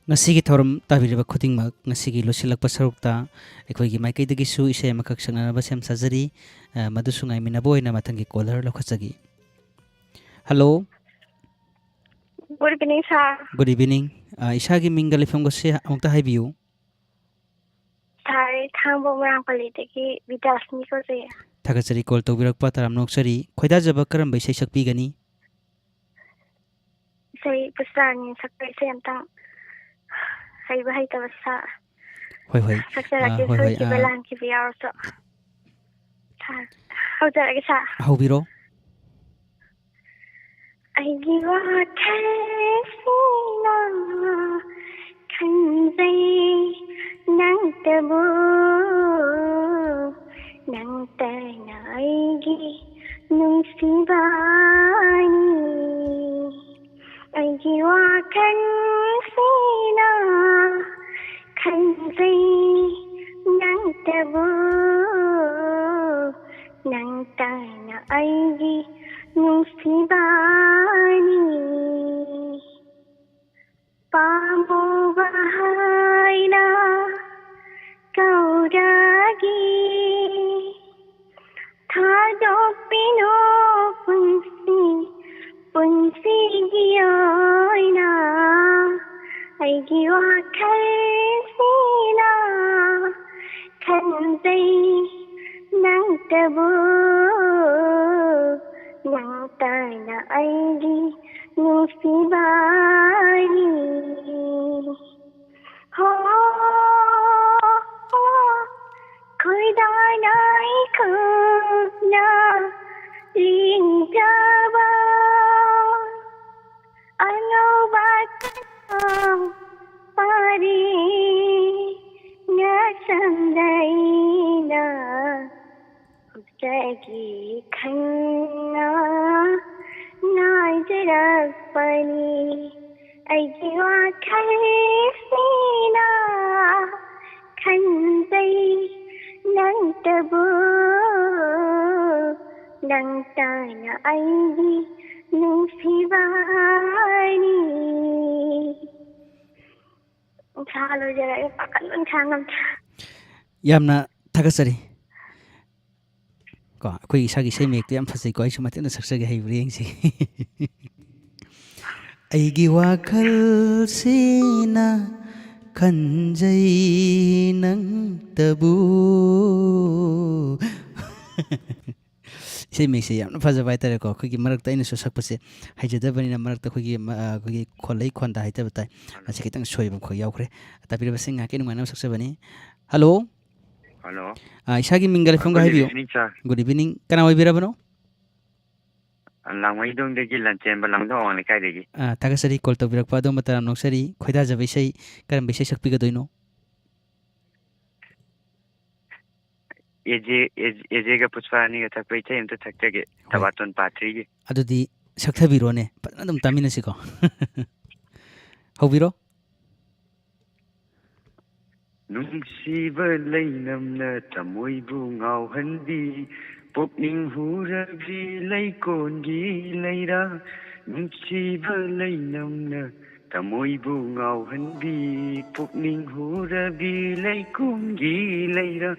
ꯉꯁꯤꯒꯤ ꯊꯧꯔꯝ ꯇꯥꯕꯤꯔꯤꯕ ꯈꯨꯗꯤꯡꯃꯛ, ꯉꯁꯤꯒꯤ ꯂꯣꯏꯁꯤꯜꯂꯛꯄ ꯁꯔꯨꯛꯇ ꯑꯩꯈꯣꯏꯒꯤ ꯃꯥꯏꯀꯩꯗꯒꯤꯁꯨ ꯏꯁꯩ ꯑꯃꯈꯛ ꯁꯛꯅꯅꯕ ꯁꯦꯝ ꯁꯥꯖꯔꯤ꯫ ꯑ, ꯃꯗꯨꯁꯨ ꯉꯥꯏꯃꯤꯟꯅꯕ ꯑꯣꯏꯅ ꯃꯊꯪꯒꯤ ꯀꯣꯂꯔ ꯂꯧꯈꯠꯆꯒꯦ꯫ Hello. Good evening, sir. Good evening. ꯑ, ꯏꯁꯥꯒꯤ ꯃꯤꯡꯒ ꯂꯩꯐꯝꯒꯁꯦ ꯑꯃꯨꯛꯇ ꯍꯥꯏꯕꯤꯌꯨ꯫ Sir, ꯑꯩ ꯊꯥꯡꯕ ꯃꯣꯏꯔꯥꯡ ꯄꯜꯂꯤꯗꯒꯤ ꯕꯤꯗ꯭ꯌꯥꯁꯤꯅꯤ ꯀꯧꯖꯩ꯫ ꯊꯥꯒꯠꯆꯔꯤ call ꯇꯧꯕꯤꯔꯛꯄ, ꯇꯔꯥꯝꯅ ꯑꯣꯛꯆꯔꯤ꯫ ꯈꯣꯏꯗꯥꯖꯕ ꯀꯔꯝꯕ ꯏꯁꯩ ꯁꯛꯄꯤꯒꯅꯤ? ꯏꯁꯩ ꯄꯨꯁꯄꯥꯔꯥꯅꯤ ꯁꯛꯄ ꯏꯁꯩ ꯑꯝꯇꯪ, ꯍꯩꯕ ꯍꯩꯇꯕ ꯁꯥ-, ꯍꯣꯏ, ꯍꯣꯏ꯫ ꯁꯛꯆꯔꯛꯀꯦ, ꯑꯥ, ꯍꯣꯏ, ꯍꯣꯏ, ꯁꯣꯏꯈꯤꯕ ꯑꯥ꯫ ꯂꯥꯟꯈꯤꯕ ꯌꯥꯎꯔꯁꯨ꯫ Sir, ꯍꯧꯖꯔꯒꯦ, sir꯫ ꯍꯧꯕꯤꯔꯣ꯫ ꯑꯩꯒꯤ ꯋꯥꯈꯜꯁꯤꯅ ꯈꯟꯖꯩ ꯅꯪꯇꯕꯨ, ꯅꯪꯇꯅ ꯑꯩꯒꯤ ꯅꯨꯡꯁꯤꯕꯅꯤ꯫ ꯑꯩꯒꯤ ꯋꯥꯈꯜꯁꯤꯅ ꯈꯟꯖꯩ ꯅꯪꯇꯕꯨ, ꯅꯪꯇꯅ ꯑꯩꯒꯤ ꯅꯨꯡꯁꯤꯕꯅꯤ꯫ ꯄꯥꯝꯃꯨꯕ ꯍꯥꯏꯅ ꯀꯧꯔꯒꯦ, ꯊꯥꯗꯣꯛꯄꯤꯅꯨ ꯄꯨꯟꯁꯤ, ꯄꯨꯟꯁꯤꯒꯤ ꯑꯣꯏꯅ꯫ ꯑꯩꯒꯤ ꯋꯥꯈꯜꯁꯤꯅ ꯈꯟꯖꯩ ꯅꯪꯇꯕꯨ, ꯅꯪꯇꯅ ꯑꯩꯒꯤ ꯅꯨꯡꯁꯤꯕꯅꯤ꯫ ꯍꯣ, ꯍꯣ, ꯈꯣꯏꯗꯥꯅ ꯏꯈꯨꯠꯅ ꯂꯦꯡꯖꯕ ꯅꯪ ꯇꯥꯏꯅ ꯑꯩꯒꯤ ꯅꯨꯡꯁꯤꯕꯅꯤ꯫ ꯏꯁꯥ ꯂꯣꯏꯖꯔꯦ, ꯑꯩ ꯄꯥꯈꯠꯃꯟ ꯈꯥꯡ ꯉꯝꯗ꯭ꯔꯦ꯫ ꯌꯥꯝꯅ ꯊꯥꯒꯠꯆꯔꯤ꯫ ꯀꯣ, ꯑꯩꯈꯣꯏ ꯏꯁꯥꯒꯤ ꯏꯁꯩ ꯃꯌꯦꯛꯇꯣ ꯌꯥꯝ ꯐꯖꯩꯀꯣ, ꯑꯩꯁꯨ ꯃꯇꯦꯛ ꯑꯃ ꯁꯛꯆꯒꯦ, ꯍꯩꯕ꯭ꯔꯥ ꯌꯦꯡꯁꯤ꯫ ꯑꯩꯒꯤ ꯋꯥꯈꯜꯁꯤꯅ ꯈꯟꯖꯩ ꯅꯪꯇꯕꯨ꯫ ꯏꯁꯩ ꯃꯌꯦꯛꯁꯦ ꯌꯥꯝꯅ ꯐꯖꯕ ꯍꯥꯏꯇꯥꯔꯦꯀꯣ꯫ ꯑꯩꯈꯣꯏꯒꯤ ꯃꯔꯛꯇ ꯑꯩꯅꯁꯨ ꯁꯛꯄꯁꯦ ꯍꯩꯖꯗꯕꯅꯤꯅ ꯃꯔꯛꯇ ꯑꯩꯈꯣꯏꯒꯤ ꯃ-, ꯑ, ꯑꯩꯈꯣꯏꯒꯤ ꯈꯣꯜꯂꯩ ꯈꯣꯟꯗ ꯍꯥꯏꯇꯕ ꯇꯥꯏ꯫ ꯃꯁꯤ ꯈꯤꯇꯪ ꯁꯣꯏꯕ ꯑꯃꯈꯛ ꯌꯥꯎꯈ꯭ꯔꯦ꯫ ꯇꯥꯕꯤꯔꯤꯕꯁꯤꯡ ꯉꯥꯏꯍꯥꯛꯀꯤ ꯅꯨꯡꯉꯥꯏꯅꯕ ꯁꯛꯆꯕꯅꯤ꯫ ꯍꯜꯂꯣ꯫ ꯍꯜꯂꯣ꯫ ꯑ, ꯏꯁꯥꯒꯤ ꯃꯤꯡꯒ ꯂꯩꯐꯝꯒ ꯍꯥꯏꯕꯤꯌꯨ꯫ Good evening, sir꯫ Good evening꯫ ꯀꯅꯥ ꯑꯣꯏꯕꯤꯔꯕꯅꯣ? ꯂꯥꯡꯃꯩꯗꯣꯡꯗꯒꯤ ꯂꯟꯆꯦꯟꯕ, ꯂꯥꯡꯃꯩꯗꯣꯡ ꯑꯋꯥꯡ ꯂꯩꯀꯥꯏꯗꯒꯤ꯫ ꯑ, ꯊꯥꯒꯠꯆꯔꯤ꯫ Call ꯇꯧꯕꯤꯔꯛꯄ ꯑꯗꯣꯝꯕ ꯇꯔꯥꯝꯅ ꯑꯣꯛꯆꯔꯤ꯫ ꯈꯣꯏꯗꯥꯖꯕ ꯏꯁꯩ ꯀꯔꯝꯕ ꯏꯁꯩ ꯁꯛꯄꯤꯒꯗꯣꯏꯅꯣ? ꯑꯦꯖꯦ, ꯑꯦꯖꯦ, ꯑꯦꯖꯦꯒ ꯄꯨꯁꯄꯥ ꯑꯅꯤꯒ ꯊꯛꯄ ꯏꯁꯩ ꯑꯝꯇ ꯊꯛꯆꯒꯦ, ꯍꯣꯏ꯫ ꯊꯕꯥꯇꯣꯟ part three ꯒꯤ꯫ ꯑꯗꯨꯗꯤ ꯁꯛꯊꯕꯤꯔꯣꯅꯦ, ꯐꯖꯅ ꯑꯗꯨꯝ ꯇꯥꯃꯤꯟꯅꯁꯤꯀꯣ꯫ ꯍꯧꯕꯤꯔꯣ꯫ ꯅꯨꯡꯁꯤꯕ ꯂꯩꯅꯝꯅ ꯊꯃꯣꯏꯕꯨ ꯉꯥꯎꯍꯟꯕꯤ, ꯄꯨꯛꯅꯤꯡ ꯍꯨꯔꯕꯤ ꯂꯩꯀꯣꯟꯒꯤ ꯂꯩꯔꯥ꯫ ꯅꯨꯡꯁꯤꯕ ꯂꯩꯅꯝꯅ ꯊꯃꯣꯏꯕꯨ ꯉꯥꯎꯍꯟꯕꯤ, ꯄꯨꯛꯅꯤꯡ ꯍꯨꯔꯕꯤ ꯂꯩꯀꯣꯟꯒꯤ ꯂꯩꯔꯥ꯫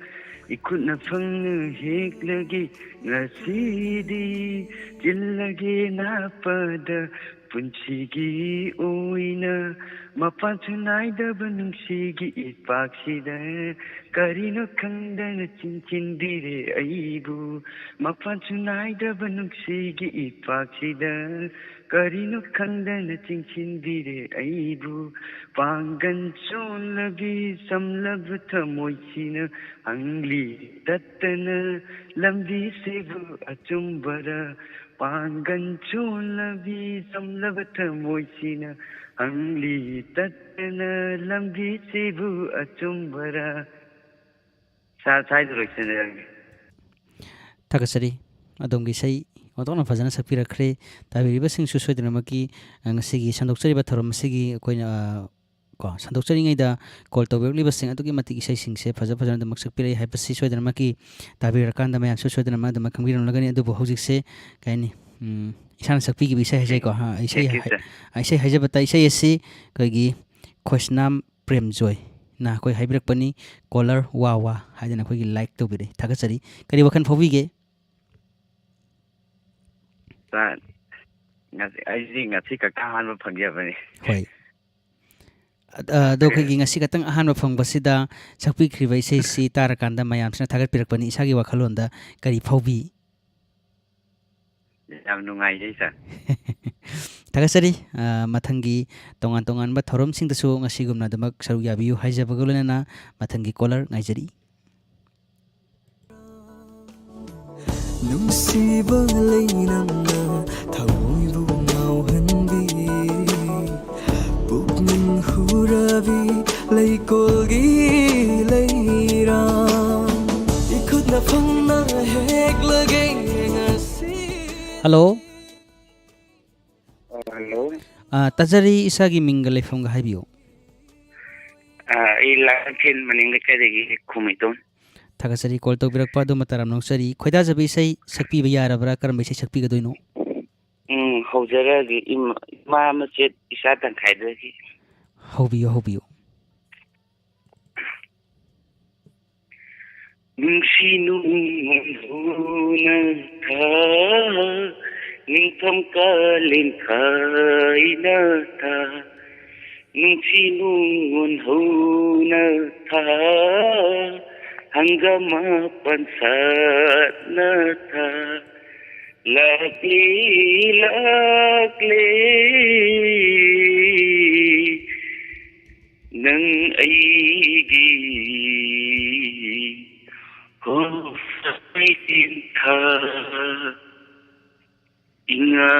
ꯏꯈꯨꯠꯅ ꯐꯪꯅ ꯍꯦꯛꯂꯒꯦ ꯉꯁꯤꯗꯤ, ꯆꯤꯜꯂꯒꯦ ꯅꯥꯄꯗ ꯄꯨꯟꯁꯤꯒꯤ ꯑꯣꯏꯅ꯫ ꯃꯄꯥꯟꯁꯨ ꯅꯥꯏꯗꯕ ꯅꯨꯡꯁꯤꯒꯤ ꯏꯄꯥꯛꯁꯤꯗ, ꯀꯔꯤꯅꯣ ꯈꯪꯗꯅ ꯆꯤꯡꯁꯤꯟꯕꯤꯔꯦ ꯑꯩꯕꯨ꯫ ꯃꯄꯥꯟꯁꯨ ꯅꯥꯏꯗꯕ ꯅꯨꯡꯁꯤꯒꯤ ꯏꯄꯥꯛꯁꯤꯗ, ꯀꯔꯤꯅꯣ ꯈꯪꯗꯅ ꯆꯤꯡꯁꯤꯟꯕꯤꯔꯦ ꯑꯩꯕꯨ꯫ ꯄꯥꯡꯒꯟ ꯆꯣꯜꯂꯕꯤ ꯆꯝꯂꯕ ꯊꯃꯣꯏꯁꯤꯅ, ꯍꯪꯂꯤ ꯇꯠꯇꯅ ꯂꯝꯕꯤꯁꯤꯕꯨ ꯑꯆꯨꯝꯕꯔ꯫ ꯄꯥꯡꯒꯟ ꯆꯣꯜꯂꯕꯤ ꯆꯝꯂꯕ ꯊꯃꯣꯏꯁꯤꯅ, ꯍꯪꯂꯤ ꯇꯠꯇꯅ ꯂꯝꯕꯤꯁꯤꯕꯨ ꯑꯆꯨꯝꯕꯔ꯫ ꯁꯥꯔ, ꯁ꯭ꯋꯥꯏꯗ ꯂꯣꯏꯁꯤꯟꯖꯔꯒꯦ꯫ ꯊꯥꯒꯠꯆꯔꯤ꯫ ꯑꯗꯣꯝꯒꯤ ꯏꯁꯩ ꯑꯣꯟꯊꯣꯛꯅ ꯐꯖꯅ ꯁꯛꯄꯤꯔꯛꯈ꯭ꯔꯦ꯫ ꯇꯥꯕꯤꯔꯤꯕꯁꯤꯡꯁꯨ ꯁꯣꯏꯗꯅꯃꯛꯀꯤ, ꯑ, ꯉꯁꯤꯒꯤ ꯁꯟꯗꯣꯛꯆꯔꯤꯕ ꯊꯧꯔꯝ ꯑꯁꯤꯒꯤ ꯑꯩꯈꯣꯏꯅ, ꯑ, ꯀꯣ, ꯁꯟꯗꯣꯛꯆꯔꯤꯉꯩꯗ, ꯀꯣꯜ ꯇꯧꯕꯤꯔꯛꯂꯤꯕꯁꯤꯡ ꯑꯗꯨꯛꯀꯤ ꯃꯇꯤꯛ ꯏꯁꯩꯁꯤꯡꯁꯦ ꯐꯖ ꯐꯖꯅ ꯑꯗꯨꯃꯛ ꯁꯛꯄꯤꯔꯛꯏ ꯍꯥꯏꯕꯁꯤ ꯁꯣꯏꯗꯅꯃꯛꯀꯤ ꯇꯥꯕꯤꯔꯀꯥꯟꯗ ꯃꯌꯥꯝꯁꯨ ꯁꯣꯏꯗꯅꯃꯛ ꯑꯗꯨꯃꯛ ꯈꯪꯕꯤꯔꯝꯂꯒꯅꯤ꯫ ꯑꯗꯨꯕꯨ ꯍꯧꯖꯤꯛꯁꯦ, ꯀꯩ ꯍꯥꯏꯅꯤ, ꯎꯝ, ꯏꯁꯥꯅ ꯁꯛꯄꯤꯈꯤꯕ ꯏꯁꯩ ꯍꯥꯏꯖꯩꯀꯣ꯫ ꯍꯥ, ꯏꯁꯩ Thank you, ꯍꯥꯏ-, sir. ꯏꯁꯩ ꯍꯥꯏꯖꯕ ꯇꯥꯏ꯫ ꯏꯁꯩ ꯑꯁꯤ ꯑꯩꯈꯣꯏꯒꯤ ꯈꯣꯏꯁꯅꯥꯝ ꯄ꯭ꯔꯦꯝꯖꯣꯏꯅ ꯑꯩꯈꯣꯏ ꯍꯥꯏꯕꯤꯔꯛꯄꯅꯤ, ꯀꯣꯂꯔ ꯋꯥ ꯋꯥ ꯍꯥꯏꯗꯅ ꯑꯩꯈꯣꯏꯒꯤ ꯂꯥꯏꯛ ꯇꯧꯕꯤꯔꯛꯏ꯫ ꯊꯥꯒꯠꯆꯔꯤ꯫ ꯀꯔꯤ ꯋꯥꯈꯜ ꯐꯥꯎꯕꯤꯒꯦ? Sir, ꯉꯁꯤ, ꯑꯩꯗꯤ ꯉꯁꯤ ꯈꯛꯇ ꯑꯍꯥꯟꯕ ꯐꯪꯖꯕꯅꯤ꯫ ꯍꯣꯏ꯫ ꯑ-, ꯑꯗꯣ ꯑꯩꯈꯣꯏꯒꯤ ꯉꯁꯤ ꯈꯛꯇꯪ ꯑꯍꯥꯟꯕ ꯐꯪꯕꯁꯤꯗ ꯁꯛꯄꯤꯈ꯭ꯔꯤꯕ ꯏꯁꯩꯁꯤ ꯇꯥꯔꯀꯥꯟꯗ ꯃꯌꯥꯝꯁꯤꯅ ꯊꯥꯒꯠꯄꯤꯔꯛꯄꯅꯤ꯫ ꯏꯁꯥꯒꯤ ꯋꯥꯈꯜꯂꯣꯟꯗ ꯀꯔꯤ ꯐꯥꯎꯕꯤ? ꯌꯥꯝ ꯅꯨꯡꯉꯥꯏꯖꯩ, sir꯫ ꯊꯥꯒꯠꯆꯔꯤ꯫ ꯑ, ꯃꯊꯪꯒꯤ ꯇꯣꯉꯥꯟ ꯇꯣꯉꯥꯟꯕ ꯊꯧꯔꯝꯁꯤꯡꯗꯁꯨ ꯉꯁꯤꯒꯨꯝꯅ ꯑꯗꯨꯃꯛ ꯁꯔꯨꯛ ꯌꯥꯕꯤꯌꯨ ꯍꯥꯏꯖꯕꯒ ꯂꯣꯏꯅꯅ ꯃꯊꯪꯒꯤ ꯀꯣꯂꯔ ꯉꯥꯏꯖꯔꯤ꯫ ꯅꯨꯡꯁꯤꯕ ꯂꯩꯅꯝꯅ ꯊꯃꯣꯏꯕꯨ ꯉꯥꯎꯍꯟꯕꯤ, ꯄꯨꯛꯅꯤꯡ ꯍꯨꯔꯕꯤ ꯂꯩꯀꯣꯜꯒꯤ ꯂꯩꯔꯥꯡ, ꯏꯈꯨꯠꯅ ꯐꯪꯅ ꯍꯦꯛꯂꯒꯦ ꯉꯁꯤ꯫ ꯍꯜꯂꯣ꯫ ꯑ, ꯍꯜꯂꯣ꯫ ꯑ, ꯇꯥꯖꯔꯤ, ꯏꯁꯥꯒꯤ ꯃꯤꯡꯒ ꯂꯩꯐꯝꯒ ꯍꯥꯏꯕꯤꯌꯨ꯫ ꯑ, ꯑꯩ ꯂꯥꯡꯊꯦꯟ ꯃꯅꯤꯡ ꯂꯩꯀꯥꯏꯗꯒꯤ ꯈꯨꯃꯩꯇꯣꯟ꯫ ꯊꯥꯒꯠꯆꯔꯤ, ꯀꯣꯜ ꯇꯧꯕꯤꯔꯛꯄ ꯑꯗꯨꯃ ꯇꯔꯥꯝꯅ ꯑꯣꯛꯆꯔꯤ꯫ ꯈꯣꯏꯗꯥꯖꯕ ꯏꯁꯩ ꯁꯛꯄꯤꯕ ꯌꯥꯔꯕ꯭ꯔꯥ? ꯀꯔꯝꯕ ꯏꯁꯩ ꯁꯛꯄꯤꯒꯗꯣꯏꯅꯣ? ꯎꯝ, ꯍꯧꯖꯔꯛꯑꯒꯦ꯫ ꯏꯃꯥ, ꯏꯃꯥ ꯃꯆꯦꯠ ꯏꯆꯥ ꯇꯪꯈꯥꯏꯗꯒꯤ꯫ ꯍꯧꯕꯤꯌꯨ, ꯍꯧꯕꯤꯌꯨ꯫ ꯅꯨꯡꯁꯤ ꯅꯨꯡꯉꯣꯟ ꯍꯧꯅ ꯊꯥ, ꯅꯤꯡꯊꯝ ꯀꯥꯂꯦꯟ ꯈꯥꯏꯅ ꯊꯥ, ꯅꯨꯡꯁꯤ ꯅꯨꯡꯉꯣꯟ ꯍꯧꯅ ꯊꯥ, ꯍꯪꯒꯥꯝ ꯃꯄꯥꯟ ꯁꯥꯠꯅ ꯊꯥ, ꯂꯥꯛꯂꯤ ꯂꯥꯛꯂꯤ ꯅꯪ ꯑꯩꯒꯤ ꯍꯣꯁ ꯃꯩꯇꯤꯟꯊꯥ꯫ ꯏꯉꯥ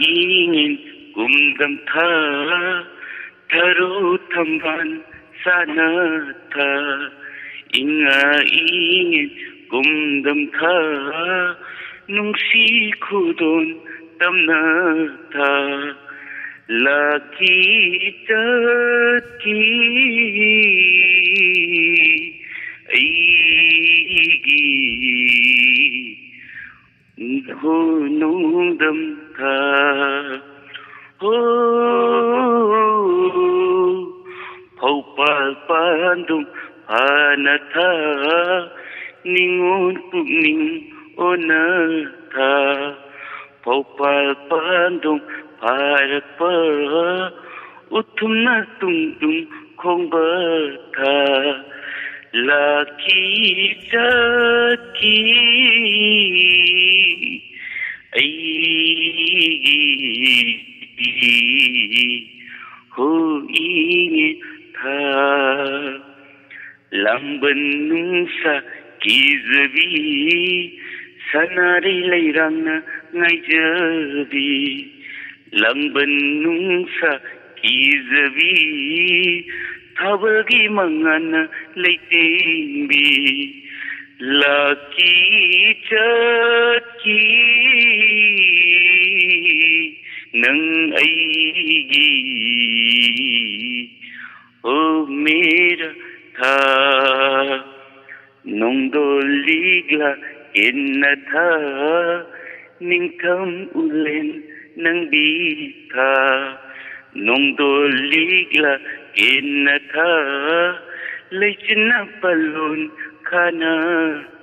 ꯏꯉꯦꯟ ꯀꯨꯝꯗꯝ ꯊꯥ, ꯊꯔꯣ ꯊꯝꯕꯥꯜ ꯁꯥꯠꯅ ꯊꯥ꯫ ꯏꯉꯥ ꯏꯉꯦꯟ ꯀꯨꯝꯗꯝ ꯊꯥ, ꯅꯨꯡꯁꯤ ꯈꯨꯗꯣꯟ ꯇꯝꯅ ꯊꯥ꯫ ꯂꯥꯛꯈꯤ ꯆꯠꯈꯤ ꯑꯩꯒꯤ ꯍꯣ ꯅꯣꯡꯗꯝ ꯊꯥ꯫ ꯍꯣ ꯐꯧꯄꯥꯜ ꯄꯥꯟꯗꯨꯝ ꯐꯥꯅ ꯊꯥ꯫ ꯅꯤꯉꯣꯜ ꯄꯨꯛꯅꯤꯡ ꯑꯣꯟꯅ ꯊꯥ꯫ ꯐꯧꯄꯥꯜ ꯄꯥꯟꯗꯨꯝ ꯐꯥꯔꯛꯄ ꯎꯊꯨꯝꯅ ꯇꯨꯡ ꯇꯨꯡ ꯈꯣꯡꯕ ꯊꯥ꯫ ꯂꯥꯛꯈꯤ ꯆꯠꯈꯤ ꯑꯩꯒꯤ ꯍꯣ ꯏꯉꯦ ꯊꯥ꯫ ꯂꯥꯡꯕꯟ ꯅꯨꯡꯁꯥ ꯀꯤꯖꯕꯤ ꯁꯅꯥꯔꯩ ꯂꯩꯔꯥꯡꯅ ꯉꯥꯏꯖꯕꯤ꯫ ꯂꯥꯡꯕꯟ ꯅꯨꯡꯁꯥ ꯀꯤꯖꯕꯤ ꯊꯥꯕꯜꯒꯤ ꯃꯉꯥꯜꯅ ꯂꯩꯇꯦꯡꯕꯤ꯫ ꯂꯥꯛꯈꯤ ꯆꯠꯈꯤ ꯅꯪ ꯑꯩꯒꯤ ꯑꯣ ꯃꯦꯔꯥ ꯊꯥ꯫ ꯅꯣꯡꯗꯣꯜ ꯂꯤꯛꯂꯥ ꯀꯦꯟꯅ ꯊꯥ꯫ ꯅꯤꯡꯊꯝ ꯎꯂꯦꯟ ꯅꯪꯕꯤ ꯊꯥ꯫ ꯅꯣꯡꯗꯣꯜ ꯂꯤꯛꯂꯥ ꯀꯦꯟꯅ ꯊꯥ꯫ ꯂꯩꯆꯤꯟꯅ ꯄꯥꯂꯣꯟ ꯈꯥꯅ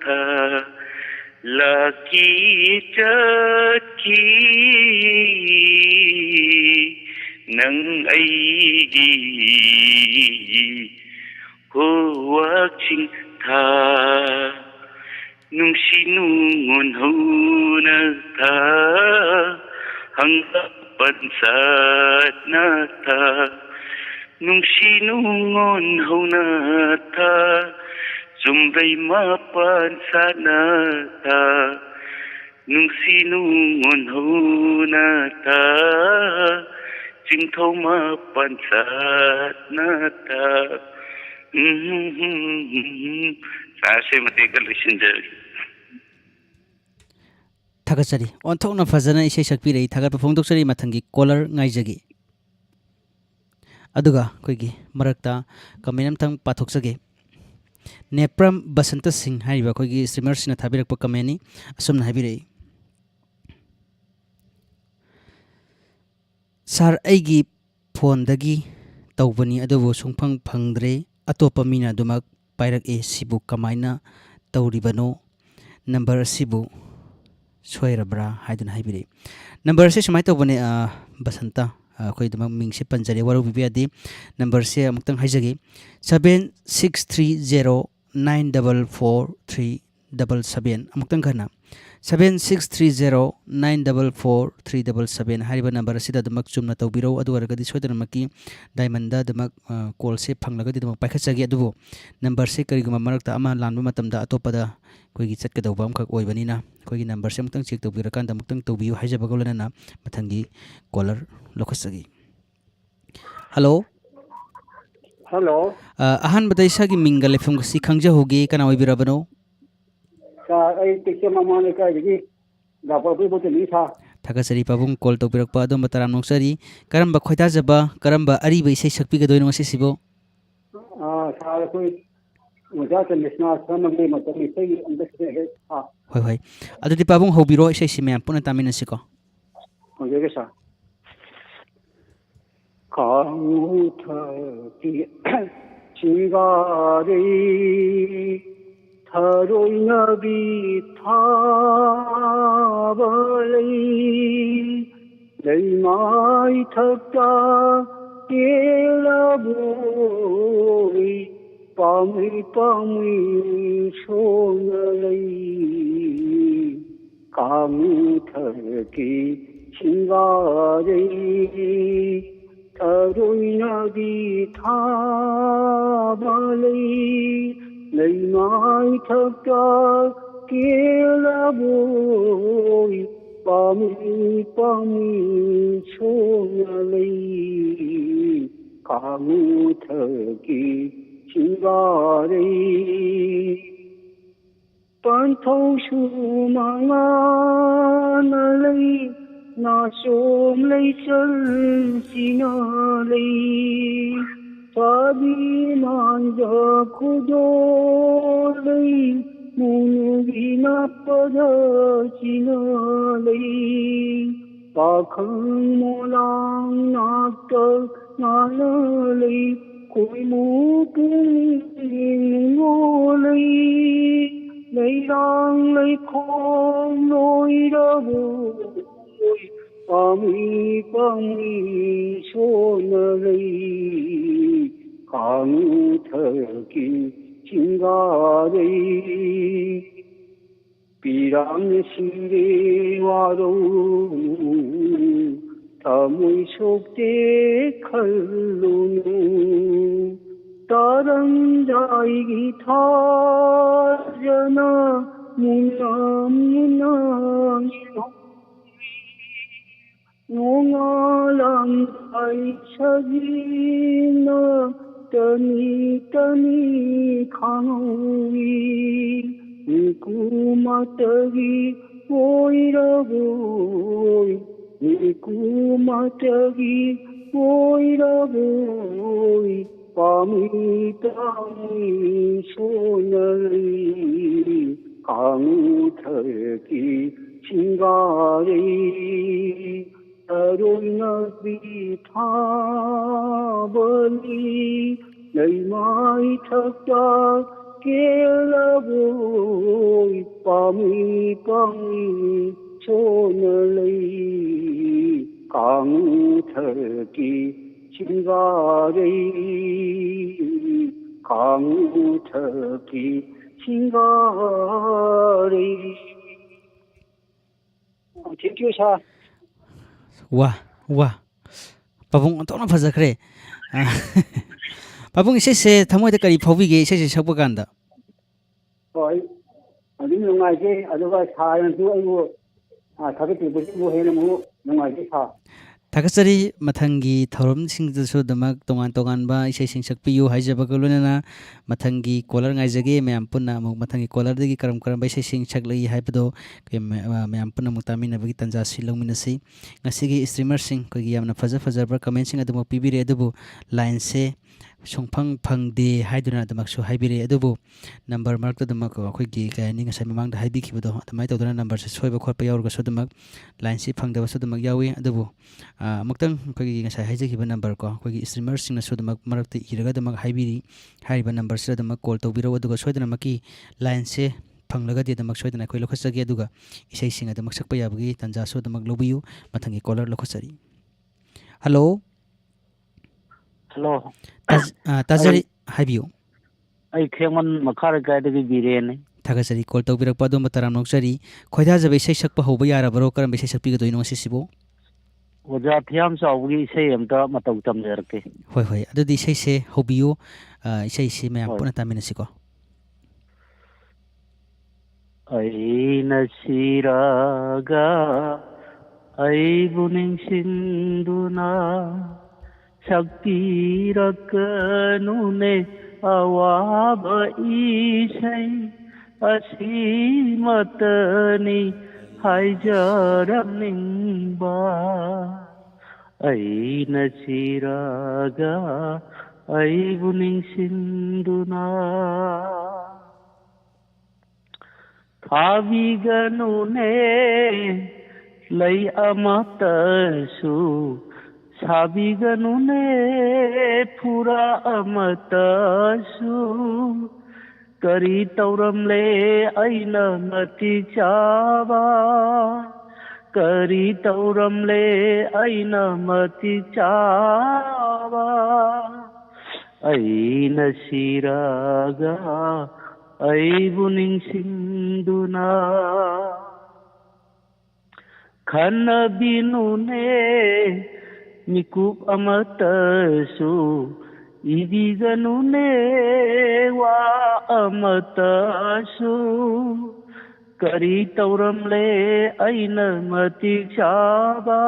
ꯊꯥ꯫ ꯂꯥꯛꯈꯤ ꯆꯠꯈꯤ ꯅꯪ ꯑꯩꯒꯤ ꯍꯣ ꯋꯥꯛꯆꯤꯡ ꯊꯥ꯫ ꯅꯨꯡꯁꯤ ꯅꯨꯡꯉꯣꯟ ꯍꯧꯅ ꯊꯥ꯫ ꯍꯪꯒꯥꯝ ꯄꯟꯆꯥꯠꯅ ꯊꯥ꯫ ꯅꯨꯡꯁꯤ ꯅꯨꯡꯉꯣꯟ ꯍꯧꯅ ꯊꯥ꯫ ꯆꯨꯝꯕ꯭ꯔꯩ ꯃꯄꯥꯟ ꯁꯥꯠꯅ ꯊꯥ꯫ ꯅꯨꯡꯁꯤ ꯅꯨꯡꯉꯣꯟ ꯍꯧꯅ ꯊꯥ꯫ ꯆꯤꯡꯊꯧ ꯃꯄꯥꯟ ꯁꯥꯠꯅ ꯊꯥ꯫ ꯎꯝ, ꯁꯥꯔꯁꯦ ꯃꯇꯦꯛꯇ ꯂꯣꯏꯁꯤꯟꯖꯔꯒꯦ꯫ ꯊꯥꯒꯠꯆꯔꯤ꯫ ꯑꯣꯟꯊꯣꯛꯅ ꯐꯖꯅ ꯏꯁꯩ ꯁꯛꯄꯤꯔꯛꯏ꯫ ꯊꯥꯒꯠꯄ ꯐꯣꯡꯗꯣꯛꯆꯔꯤ꯫ ꯃꯊꯪꯒꯤ ꯀꯣꯂꯔ ꯉꯥꯏꯖꯒꯦ꯫ ꯑꯗꯨꯒ ꯑꯩꯈꯣꯏꯒꯤ ꯃꯔꯛꯇ comment ꯑꯝꯇꯪ ꯄꯥꯊꯣꯛꯆꯒꯦ꯫ ꯅꯦꯄ꯭ꯔꯝ ꯕꯁꯟꯇ ꯁꯤꯡ ꯍꯥꯏꯔꯤꯕ ꯑꯩꯈꯣꯏꯒꯤ streamerꯁꯤꯅ ꯊꯥꯕꯤꯔꯛꯄ commentꯅꯤ꯫ ꯑꯁꯨꯝꯅ ꯍꯥꯏꯕꯤꯔꯛꯏ: "ꯁꯥꯔ, ꯑꯩꯒꯤ ꯐꯣꯟꯗꯒꯤ ꯇꯧꯕꯅꯤ, ꯑꯗꯨꯕꯨ ꯁꯨꯡꯐꯪ ꯐꯪꯗ꯭ꯔꯦ꯫ ꯑꯇꯣꯞꯄ ꯃꯤꯅ ꯑꯗꯨꯃꯛ ꯄꯥꯏꯔꯛꯑꯦ꯫ ꯁꯤꯕꯨ ꯀꯃꯥꯏꯅ ꯇꯧꯔꯤꯕꯅꯣ? ꯅꯝꯕꯔ ꯑꯁꯤꯕꯨ ꯁꯣꯏꯔꯕ꯭ꯔꯥ?" ꯍꯥꯏꯗꯨꯅ ꯍꯥꯏꯕꯤꯔꯛꯏ꯫ ꯅꯝꯕꯔꯁꯦ ꯁꯨꯃꯥꯏꯅ ꯇꯧꯕꯅꯦ, ꯑ, ꯕꯁꯟꯇ, ꯑ, ꯑꯩꯈꯣꯏ ꯑꯗꯨꯃꯛ ꯃꯤꯡꯁꯦ ꯄꯟꯖꯔꯦ, ꯋꯥꯔꯧꯕꯤꯕ ꯌꯥꯗꯦ꯫ ꯅꯝꯕꯔꯁꯦ ꯑꯃꯨꯛꯇꯪ ꯍꯥꯏꯖꯒꯦ: seven six three zero nine double four three double seven꯫ ꯑꯃꯨꯛꯇꯪ ꯈꯟꯅ: seven six three zero nine double four three double seven꯫ ꯍꯥꯏꯔꯤꯕ ꯅꯝꯕꯔ ꯑꯁꯤꯗ ꯑꯗꯨꯃꯛ ꯆꯨꯝꯅ ꯇꯧꯕꯤꯔꯧ꯫ ꯑꯗꯨ ꯑꯣꯏꯔꯒꯗꯤ ꯁꯣꯏꯗꯅꯃꯛꯀꯤ ꯗꯥꯏꯃꯟꯗ ꯑꯗꯨꯃꯛ, ꯑ, ꯀꯣꯜꯁꯦ ꯐꯪꯂꯒꯗꯤ ꯑꯗꯨꯃꯛ ꯄꯥꯏꯈꯠꯆꯒꯦ꯫ ꯑꯗꯨꯕꯨ ꯅꯝꯕꯔꯁꯦ ꯀꯔꯤꯒꯨꯝꯕ ꯃꯔꯛꯇ ꯑꯃ ꯂꯥꯟꯕ ꯃꯇꯝꯗ ꯑꯇꯣꯞꯄꯗ ꯑꯩꯈꯣꯏꯒꯤ ꯆꯠꯀꯗꯧꯕ ꯑꯃꯈꯛ ꯑꯣꯏꯕꯅꯤꯅ, ꯑꯩꯈꯣꯏꯒꯤ ꯅꯝꯕꯔꯁꯦ ꯑꯃꯨꯛꯇꯪ ꯆꯦꯛ ꯇꯧꯕꯤꯔꯀꯥꯟꯗ ꯑꯃꯨꯛꯇꯪ ꯇꯧꯕꯤꯌꯨ ꯍꯥꯏꯖꯕꯒ ꯂꯣꯏꯅꯅ ꯃꯊꯪꯒꯤ ꯀꯣꯂꯔ ꯂꯧꯈꯠꯆꯒꯦ꯫ ꯍꯜꯂꯣ꯫ ꯍꯜꯂꯣ꯫ ꯑ, ꯑꯍꯥꯟꯕꯗ ꯏꯁꯥꯒꯤ ꯃꯤꯡꯒ ꯂꯩꯐꯝꯒꯁꯤ ꯈꯪꯖꯍꯧꯒꯦ꯫ ꯀꯅꯥ ꯑꯣꯏꯕꯤꯔꯕꯅꯣ? ꯁꯥꯔ, ꯑꯩ ꯇꯦꯛꯆꯝ ꯃꯃꯥꯡ ꯂꯩꯀꯥꯏꯗꯒꯤ ꯗꯥꯛꯇꯔ ꯄꯨꯏꯕꯣꯛꯇꯅꯤ, ꯁꯥꯔ꯫ ꯊꯥꯒꯠꯆꯔꯤ ꯄꯥꯕꯨꯡ, ꯀꯣꯜ ꯇꯧꯕꯤꯔꯛꯄ ꯑꯗꯣꯝꯕ ꯇꯔꯥꯝꯅ ꯑꯣꯛꯆꯔꯤ꯫ ꯀꯔꯝꯕ ꯈꯣꯏꯗꯥꯖꯕ, ꯀꯔꯝꯕ ꯑꯔꯤꯕ ꯏꯁꯩ ꯁꯛꯄꯤꯒꯗꯣꯏꯅꯣ ꯉꯁꯤꯁꯤꯕꯨ? ꯑꯥ, ꯁꯥꯔ, ꯑꯩꯈꯣꯏ ꯑꯣꯖꯥ ꯆꯟꯗ꯭ꯔꯁꯅꯥ ꯁꯥꯃꯟꯒꯤ ꯃꯇꯝ ꯏꯁꯩ ꯑꯝꯇ ꯁꯤꯟꯅꯔꯦ, ꯁꯥꯔ꯫ ꯍꯣꯏ, ꯍꯣꯏ꯫ ꯑꯗꯨꯗꯤ ꯄꯥꯕꯨꯡ ꯍꯧꯕꯤꯔꯣ, ꯏꯁꯩꯁꯤ ꯃꯌꯥꯝ ꯄꯨꯟꯅ ꯇꯥꯃꯤꯟꯅꯁꯤꯀꯣ꯫ ꯍꯧꯖꯔꯒꯦ, ꯁꯥꯔ꯫ ꯈꯥꯉꯨ ꯊꯛꯀꯤ ꯁꯤꯡꯒꯥꯔꯩ, ꯊꯔꯣꯏꯅꯕꯤ ꯊꯥꯕ ꯂꯩ, ꯂꯩꯃꯥꯏ ꯊꯛꯇ ꯀꯦꯜꯂꯕꯣꯏ, ꯄꯥꯝꯃꯤ ꯄꯥꯝꯃꯤ ꯁꯣꯟꯅ ꯂꯩ꯫ ꯈꯥꯉꯨ ꯊꯛꯀꯤ ꯁꯤꯡꯒꯥꯔꯩ, ꯊꯔꯣꯏꯅꯕꯤ ꯊꯥꯕ ꯂꯩ, ꯂꯩꯃꯥꯏ ꯊꯛꯇ ꯀꯦꯜꯂꯕꯣꯏ, ꯄꯥꯝꯃꯤ ꯄꯥꯝꯃꯤ ꯁꯣꯟꯅ ꯂꯩ꯫ ꯈꯥꯉꯨ ꯊꯛꯀꯤ ꯁꯤꯡꯒꯥꯔꯩ, ꯄꯥꯟꯊꯧꯁꯨ ꯃꯉꯥꯅ ꯂꯩ, ꯅꯥꯆꯣꯝ ꯂꯩꯆꯜꯁꯤꯅ ꯂꯩ, ꯁꯥꯕꯤ ꯃꯥꯟꯖ ꯈꯨꯗꯣꯜ ꯂꯩ, ꯃꯨꯅꯨꯒꯤ ꯅꯥꯄꯗ ꯁꯤꯅ ꯂꯩ, ꯄꯥꯈꯪ ꯃꯣꯂꯥꯡ ꯅꯥꯛꯇ ꯉꯥꯅ ꯂꯩ, ꯈꯣꯏꯃꯨ ꯄꯨꯡ ꯅꯤꯡꯉꯣ ꯂꯩ, ꯂꯩꯔꯥꯡ ꯂꯩꯈꯣꯝ ꯂꯣꯏꯔꯕꯣꯏ, ꯄꯥꯝꯃꯤ ꯄꯥꯝꯃꯤ ꯁꯣꯟꯅ ꯂꯩ, ꯀꯥꯡꯊꯛꯀꯤ ꯁꯤꯡꯒꯥꯔꯩ꯫ ꯄꯤꯔꯥꯡꯅ ꯁꯤꯔꯦ ꯋꯥꯔꯧꯅꯨ, ꯊꯃꯣꯏ ꯁꯣꯛꯇꯦ ꯈꯜꯂꯨꯅꯨ꯫ ꯇꯥꯔꯝꯗꯥꯏꯒꯤ ꯊꯥꯖꯅ ꯃꯨꯟꯅ ꯃꯨꯟꯅ ꯌꯦꯡꯍꯧꯔꯤ꯫ ꯅꯣꯡꯉꯥꯜꯂꯝꯗꯥꯏ ꯁꯖꯤꯅ ꯇꯅꯤ ꯇꯅꯤ ꯈꯥꯡꯍꯧꯏ꯫ ꯃꯤꯀꯨꯃꯇꯒꯤ ꯑꯣꯏꯔꯕꯣꯏ, ꯃꯤꯀꯨꯃꯇꯒꯤ ꯑꯣꯏꯔꯕꯣꯏ, ꯄꯥꯝꯃꯤ ꯄꯥꯝꯃꯤ ꯁꯣꯟꯅꯔꯤ ꯀꯥꯡꯊꯛꯀꯤ ꯁꯤꯡꯒꯥꯔꯩ꯫ ꯊꯔꯣꯏꯅ ꯄꯤꯊꯥꯕꯅꯤ ꯂꯩꯃꯥꯏ ꯊꯛꯇ ꯀꯦꯜꯂꯕꯣꯏ, ꯄꯥꯝꯃꯤ ꯄꯥꯝꯃꯤ ꯁꯣꯟꯅ ꯂꯩ ꯀꯥꯡꯊꯛꯀꯤ ꯁꯤꯡꯒꯥꯔꯩ, ꯀꯥꯡꯊꯛꯀꯤ ꯁꯤꯡꯒꯥꯔꯩ꯫ Thank you, sir. ꯋꯥ, ꯋꯥ꯫ ꯄꯥꯕꯨꯡ ꯑꯣꯟꯊꯣꯛꯅ ꯐꯖꯈ꯭ꯔꯦ꯫ ꯑ, ꯄꯥꯕꯨꯡ, ꯏꯁꯩꯁꯦ ꯊꯃꯣꯏꯗ ꯀꯔꯤ ꯐꯥꯎꯕꯤꯒꯦ, ꯏꯁꯩꯁꯦ ꯁꯛꯄ ꯀꯥꯟꯗ? ꯍꯣꯏ, ꯑꯗꯨꯝ ꯅꯨꯡꯉꯥꯏꯖꯩ꯫ ꯑꯗꯨꯒ ꯁꯥꯔꯅꯁꯨ ꯑꯩꯕꯨ, ꯑ, ꯊꯥꯒꯠꯄꯤꯕꯁꯤꯕꯨ ꯍꯦꯟꯅ ꯑꯃꯨꯛ ꯅꯨꯡꯉꯥꯏꯖꯩ, ꯁꯥꯔ꯫ ꯊꯥꯒꯠꯆꯔꯤ꯫ ꯃꯊꯪꯒꯤ ꯊꯧꯔꯝꯁꯤꯡꯗꯁꯨ ꯑꯗꯨꯃꯛ ꯇꯣꯉꯥꯟ ꯇꯣꯉꯥꯟꯕ ꯏꯁꯩꯁꯤꯡ ꯁꯛꯄꯤꯌꯨ ꯍꯥꯏꯖꯕꯒ ꯂꯣꯏꯅꯅ ꯃꯊꯪꯒꯤ caller ꯉꯥꯏꯖꯒꯦ꯫ ꯃꯌꯥꯝ ꯄꯨꯟꯅ ꯑꯃꯨꯛ ꯃꯊꯪꯒꯤ callerꯗꯒꯤ ꯀꯔꯝ ꯀꯔꯝꯕ ꯏꯁꯩꯁꯤꯡ ꯁꯛꯂꯛꯏ ꯍꯥꯏꯕꯗꯣ ꯑꯩꯈꯣꯏ ꯃ-, ꯑ, ꯃꯌꯥꯝ ꯄꯨꯟꯅ ꯑꯃꯨꯛ ꯇꯥꯃꯤꯟꯅꯕꯒꯤ ꯇꯥꯟꯖꯥꯁꯤ ꯂꯧꯃꯤꯟꯅꯁꯤ꯫ ꯉꯁꯤꯒꯤ streamerꯁꯤꯡ ꯑꯩꯈꯣꯏꯒꯤ ꯌꯥꯝꯅ ꯐꯖ ꯐꯖꯔꯕ commentꯁꯤꯡ ꯑꯗꯨꯃꯛ ꯄꯤꯕꯤꯔꯦ, ꯑꯗꯨꯕꯨ lineꯁꯦ ꯁꯨꯡꯐꯪ ꯐꯪꯗꯦ ꯍꯥꯏꯗꯨꯅ ꯑꯗꯨꯃꯛꯁꯨ ꯍꯥꯏꯕꯤꯔꯛꯏ꯫ ꯑꯗꯨꯕꯨ number ꯃꯔꯛꯇ ꯑꯗꯨꯃꯛ ꯑꯩꯈꯣꯏꯒꯤ, ꯀꯩ ꯍꯥꯏꯅꯤ, ꯉꯁꯥꯏ ꯃꯃꯥꯡꯗ ꯍꯥꯏꯕꯤꯈꯤꯕꯗꯣ ꯑꯗꯨꯃꯥꯏꯅ ꯇꯧꯗꯅ numberꯁꯦ ꯁꯣꯏꯕ ꯈꯣꯠꯄ ꯌꯥꯎꯔꯒꯁꯨ ꯑꯗꯨꯃꯛ lineꯁꯤ ꯐꯪꯗꯕꯁꯨ ꯑꯗꯨꯃꯛ ꯌꯥꯎꯏ꯫ ꯑꯗꯨꯕꯨ, ꯑ, ꯑꯃꯨꯛꯇꯪ ꯑꯩꯈꯣꯏꯒꯤ ꯉꯁꯥꯏ ꯍꯥꯏꯖꯈꯤꯕ number ꯀꯣ, ꯑꯩꯈꯣꯏꯒꯤ streamerꯁꯤꯡꯅꯁꯨ ꯑꯗꯨꯃꯛ ꯃꯔꯛꯇ ꯏꯔꯒ ꯑꯗꯨꯃꯛ ꯍꯥꯏꯕꯤꯔꯤ꯫ ꯍꯥꯏꯔꯤꯕ numberꯁꯤꯗ ꯑꯗꯨꯃꯛ call ꯇꯧꯕꯤꯔꯛꯎ, ꯑꯗꯨꯒ ꯁꯣꯏꯗꯅꯃꯛꯀꯤ lineꯁꯦ ꯐꯪꯂꯒꯗꯤ ꯑꯗꯨꯃꯛ ꯁꯣꯏꯗꯅ ꯑꯩꯈꯣꯏ ꯂꯧꯈꯠꯆꯒꯦ, ꯑꯗꯨꯒ ꯏꯁꯩꯁꯤꯡ ꯑꯗꯨꯃꯛ ꯁꯛꯄ ꯌꯥꯕꯒꯤ ꯇꯥꯟꯖꯥꯁꯨ ꯑꯗꯨꯃꯛ ꯂꯧꯕꯤꯌꯨ꯫ ꯃꯊꯪꯒꯤ caller ꯂꯧꯈꯠꯆꯔꯤ꯫ Hello꯫ Hello꯫ ꯇꯥꯖ-, ꯑ, ꯇꯥꯖꯔꯤ꯫ ꯑꯩ ꯍꯥꯏꯕꯤꯌꯨ꯫ ꯑꯩ ꯈꯦꯡꯃꯟ ꯃꯈꯥ ꯂꯩꯀꯥꯏꯗꯒꯤ ꯕꯤꯔꯦꯟꯅꯤ꯫ ꯊꯥꯒꯠꯆꯔꯤ꯫ Call ꯇꯧꯕꯤꯔꯛꯄ ꯑꯗꯣꯝꯕꯨ ꯇꯔꯥꯝꯅ ꯑꯣꯛꯆꯔꯤ꯫ ꯈꯣꯏꯗꯥꯖꯕ ꯏꯁꯩ ꯁꯛꯄ ꯍꯧꯕ ꯌꯥꯔꯕꯔꯣ? ꯀꯔꯝꯕ ꯏꯁꯩ ꯁꯛꯄꯤꯒꯗꯣꯏꯅꯣ ꯉꯁꯤꯁꯤꯕꯨ? ꯑꯣꯖꯥ ꯊꯤꯌꯥꯝ ꯆꯥꯎꯕꯒꯤ ꯏꯁꯩ ꯑꯝꯇ ꯃꯇꯧ ꯇꯝꯖꯔꯛꯀꯦ꯫ ꯍꯣꯏ, ꯍꯣꯏ꯫ ꯑꯗꯨꯗꯤ ꯏꯁꯩꯁꯦ ꯍꯧꯕꯤꯌꯨ꯫ ꯑ, ꯏꯁꯩꯁꯤ ꯃꯌꯥꯝ ꯍꯣꯏ꯫ ꯄꯨꯟꯅ ꯇꯥꯃꯤꯟꯅꯁꯤꯀꯣ꯫ ꯑꯩꯅ ꯁꯤꯔꯒ ꯑꯩꯕꯨ ꯅꯤꯡꯁꯤꯡꯗꯨꯅ ꯁꯛꯄꯤꯔꯛꯀꯅꯨꯅꯦ ꯑꯋꯥꯕ ꯏꯁꯩ ꯑꯁꯤꯃꯇꯅꯤ ꯍꯥꯏꯖꯔꯝꯅꯤꯡꯕ꯫ ꯑꯩꯅ ꯁꯤꯔꯒ ꯑꯩꯕꯨ ꯅꯤꯡꯁꯤꯡꯗꯨꯅ ꯊꯥꯕꯤꯒꯅꯨꯅꯦ ꯂꯩ ꯑꯃꯠꯇꯁꯨ, ꯁꯥꯕꯤꯒꯅꯨꯅꯦ ꯐꯨꯔꯥ ꯑꯃꯠꯇꯁꯨ꯫ ꯀꯔꯤ ꯇꯧꯔꯝꯂꯦ ꯑꯩꯅ ꯃꯇꯤꯛ ꯆꯥꯕ? ꯀꯔꯤ ꯇꯧꯔꯝꯂꯦ ꯑꯩꯅ ꯃꯇꯤꯛ ꯆꯥꯕ? ꯑꯩꯅ ꯁꯤꯔꯒ ꯑꯩꯕꯨ ꯅꯤꯡꯁꯤꯡꯗꯨꯅ ꯈꯟꯅꯕꯤꯅꯨꯅꯦ ꯃꯤꯀꯨꯞ ꯑꯃꯠꯇꯁꯨ, ꯏꯕꯤꯒꯅꯨꯅꯦ ꯋꯥ ꯑꯃꯠꯇꯁꯨ꯫ ꯀꯔꯤ ꯇꯧꯔꯝꯂꯦ ꯑꯩꯅ ꯃꯇꯤꯛ ꯆꯥꯕ?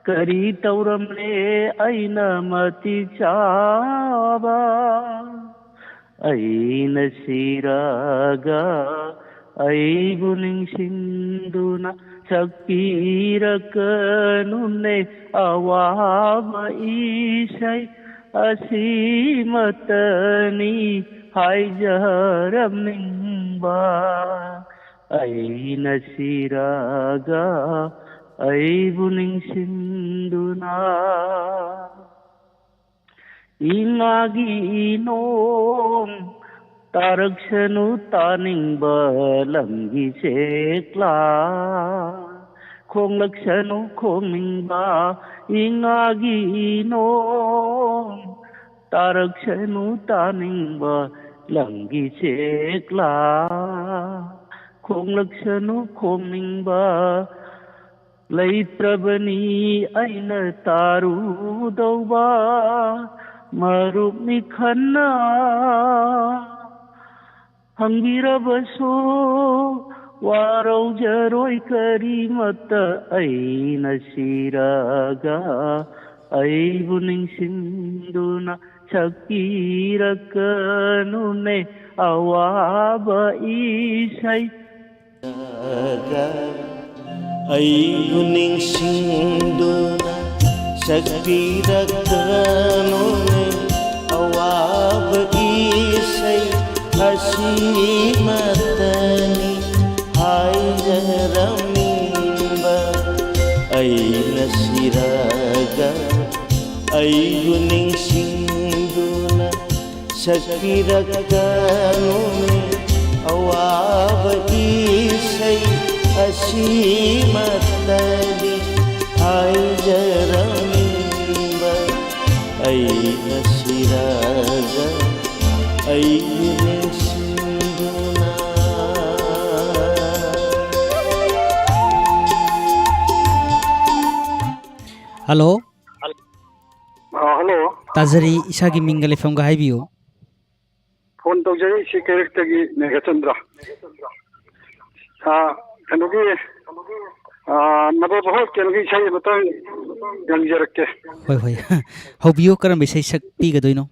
ꯀꯔꯤ ꯇꯧꯔꯝꯂꯦ ꯑꯩꯅ ꯃꯇꯤꯛ ꯆꯥꯕ? ꯑꯩꯅ ꯁꯤꯔꯒ ꯑꯩꯕꯨ ꯅꯤꯡꯁꯤꯡꯗꯨꯅ ꯁꯛꯄꯤꯔꯛꯀꯅꯨꯅꯦ꯫ ꯑꯋꯥꯕ ꯏꯁꯩ ꯑꯁꯤꯃꯇꯅꯤ ꯍꯥꯏꯖꯔꯝꯅꯤꯡꯕ꯫ ꯑꯩꯅ ꯁꯤꯔꯒ ꯑꯩꯕꯨ ꯅꯤꯡꯁꯤꯡꯗꯨꯅ꯫ ꯏꯉꯥꯒꯤ ꯅꯣꯡ ꯇꯥꯔꯛꯁꯅꯨ ꯇꯥꯅꯤꯡꯕ ꯂꯝꯒꯤ ꯆꯦꯛꯂꯥ, ꯈꯣꯡꯂꯛꯁꯅꯨ ꯈꯣꯡꯅꯤꯡꯕ ꯏꯉꯥꯒꯤ ꯅꯣꯡ ꯇꯥꯔꯛꯁꯅꯨ ꯇꯥꯅꯤꯡꯕ ꯂꯝꯒꯤ ꯆꯦꯛꯂꯥ, ꯈꯣꯡꯂꯛꯁꯅꯨ ꯈꯣꯡꯅꯤꯡꯕ꯫ ꯂꯩꯇ꯭ꯔꯕꯅꯤ ꯑꯩꯅ ꯇꯥꯔꯨꯗꯧꯕ ꯃꯔꯨꯞ ꯃꯤꯈꯟꯅ꯫ ꯍꯪꯕꯤꯔꯕꯁꯨ ꯋꯥꯔꯧꯖꯔꯣꯏ ꯀꯔꯤꯃꯠꯇ꯫ ꯑꯩꯅ ꯁꯤꯔꯒ ꯑꯩꯕꯨ ꯅꯤꯡꯁꯤꯡꯗꯨꯅ ꯁꯛꯄꯤꯔꯛꯀꯅꯨꯅꯦ ꯑꯋꯥꯕ ꯏꯁꯩ꯫ ꯑꯩꯕꯨ ꯅꯤꯡꯁꯤꯡꯗꯨꯅ ꯁꯛꯄꯤꯔꯛꯀꯅꯨꯅꯦ ꯑꯋꯥꯕ ꯏꯁꯩ ꯑꯁꯤꯃꯇꯅꯤ ꯍꯥꯏꯖꯔꯝꯅꯤꯡꯕ꯫ ꯑꯩꯅ ꯁꯤꯔꯒ ꯑꯩꯕꯨ ꯅꯤꯡꯁꯤꯡꯗꯨꯅ ꯁꯛꯄꯤꯔꯛꯀꯅꯨꯅꯦ ꯑꯋꯥꯕ ꯏꯁꯩ ꯑꯁꯤꯃꯇꯅꯤ ꯍꯥꯏꯖꯔꯝꯅꯤꯡꯕ꯫ ꯑꯩꯅ ꯁꯤꯔꯒ ꯑꯩꯕꯨ ꯅꯤꯡꯁꯤꯡꯗꯨꯅ꯫ ꯍꯜꯂꯣ꯫ ꯑ, ꯍꯜꯂꯣ꯫ ꯇꯥꯖꯔꯤ, ꯏꯁꯥꯒꯤ ꯃꯤꯡꯒ ꯂꯩꯐꯝꯒ ꯍꯥꯏꯕꯤꯌꯨ꯫ ꯐꯣꯟ ꯇꯧꯖꯔꯛꯏꯁꯤ ꯀꯩꯔꯛꯇꯒꯤ ꯃꯦꯘꯆꯟꯗ꯭ꯔ꯫ ꯑ, ꯀꯩꯅꯣꯒꯤ, ꯑꯥ, ꯅꯕꯣꯕ ꯍꯣꯜ ꯀꯩꯅꯣꯒꯤ ꯏꯁꯩ ꯑꯃꯇꯪ ꯉꯪꯖꯔꯛꯀꯦ꯫ ꯍꯣꯏ, ꯍꯣꯏ꯫ ꯍꯧꯕꯤꯌꯨ, ꯀꯔꯝꯕ ꯏꯁꯩ ꯁꯛꯄꯤꯒꯗꯣꯏꯅꯣ?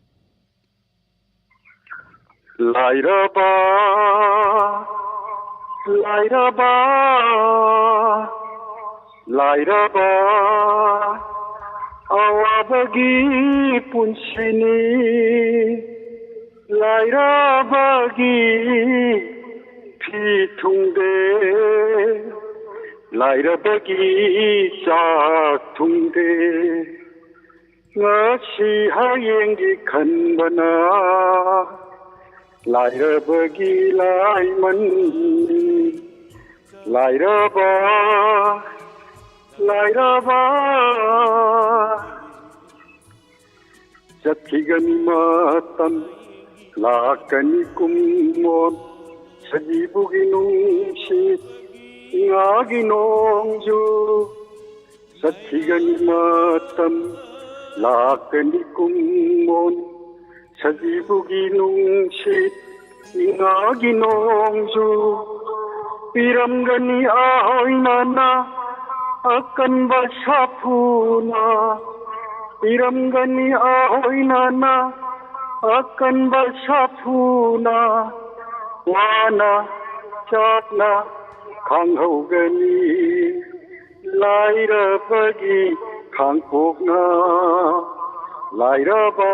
ꯂꯥꯏꯔꯕ, ꯂꯥꯏꯔꯕ, ꯂꯥꯏꯔꯕ, ꯑꯋꯥꯕꯒꯤ ꯄꯨꯟꯁꯤꯅꯤ꯫ ꯂꯥꯏꯔꯕꯒꯤ ꯐꯤ ꯊꯨꯡꯗꯦ, ꯂꯥꯏꯔꯕꯒꯤ ꯆꯥꯛ ꯊꯨꯡꯗꯦ꯫ ꯉꯁꯤ ꯍꯌꯦꯡꯒꯤ ꯈꯟꯕꯅ ꯂꯥꯏꯔꯕꯒꯤ ꯂꯥꯏꯃꯟ꯫ ꯂꯥꯏꯔꯕ, ꯂꯥꯏꯔꯕ, ꯆꯠꯈꯤꯒꯅꯤ ꯃꯇꯝ, ꯂꯥꯛꯀꯅꯤ ꯀꯨꯝꯃꯣꯟ, ꯁꯖꯤꯕꯨꯒꯤ ꯅꯨꯡꯁꯤꯠ, ꯏꯉꯥꯒꯤ ꯅꯣꯡꯖꯨ꯫ ꯆꯠꯈꯤꯒꯅꯤ ꯃꯇꯝ, ꯂꯥꯛꯀꯅꯤ ꯀꯨꯝꯃꯣꯟ, ꯁꯖꯤꯕꯨꯒꯤ ꯅꯨꯡꯁꯤꯠ, ꯏꯉꯥꯒꯤ ꯅꯣꯡꯖꯨ꯫ ꯄꯤꯔꯝꯒꯅꯤ ꯑꯍꯣꯏꯅꯅ ꯑꯀꯟꯕ ꯁꯥꯐꯨꯅ, ꯄꯤꯔꯝꯒꯅꯤ ꯑꯍꯣꯏꯅꯅ ꯑꯀꯟꯕ ꯁꯥꯐꯨꯅ, ꯋꯥꯅ ꯆꯥꯛꯅ ꯈꯥꯡꯍꯧꯒꯅꯤ꯫ ꯂꯥꯏꯔꯕꯒꯤ ꯈꯥꯡꯄꯣꯛꯅ ꯂꯥꯏꯔꯕ꯫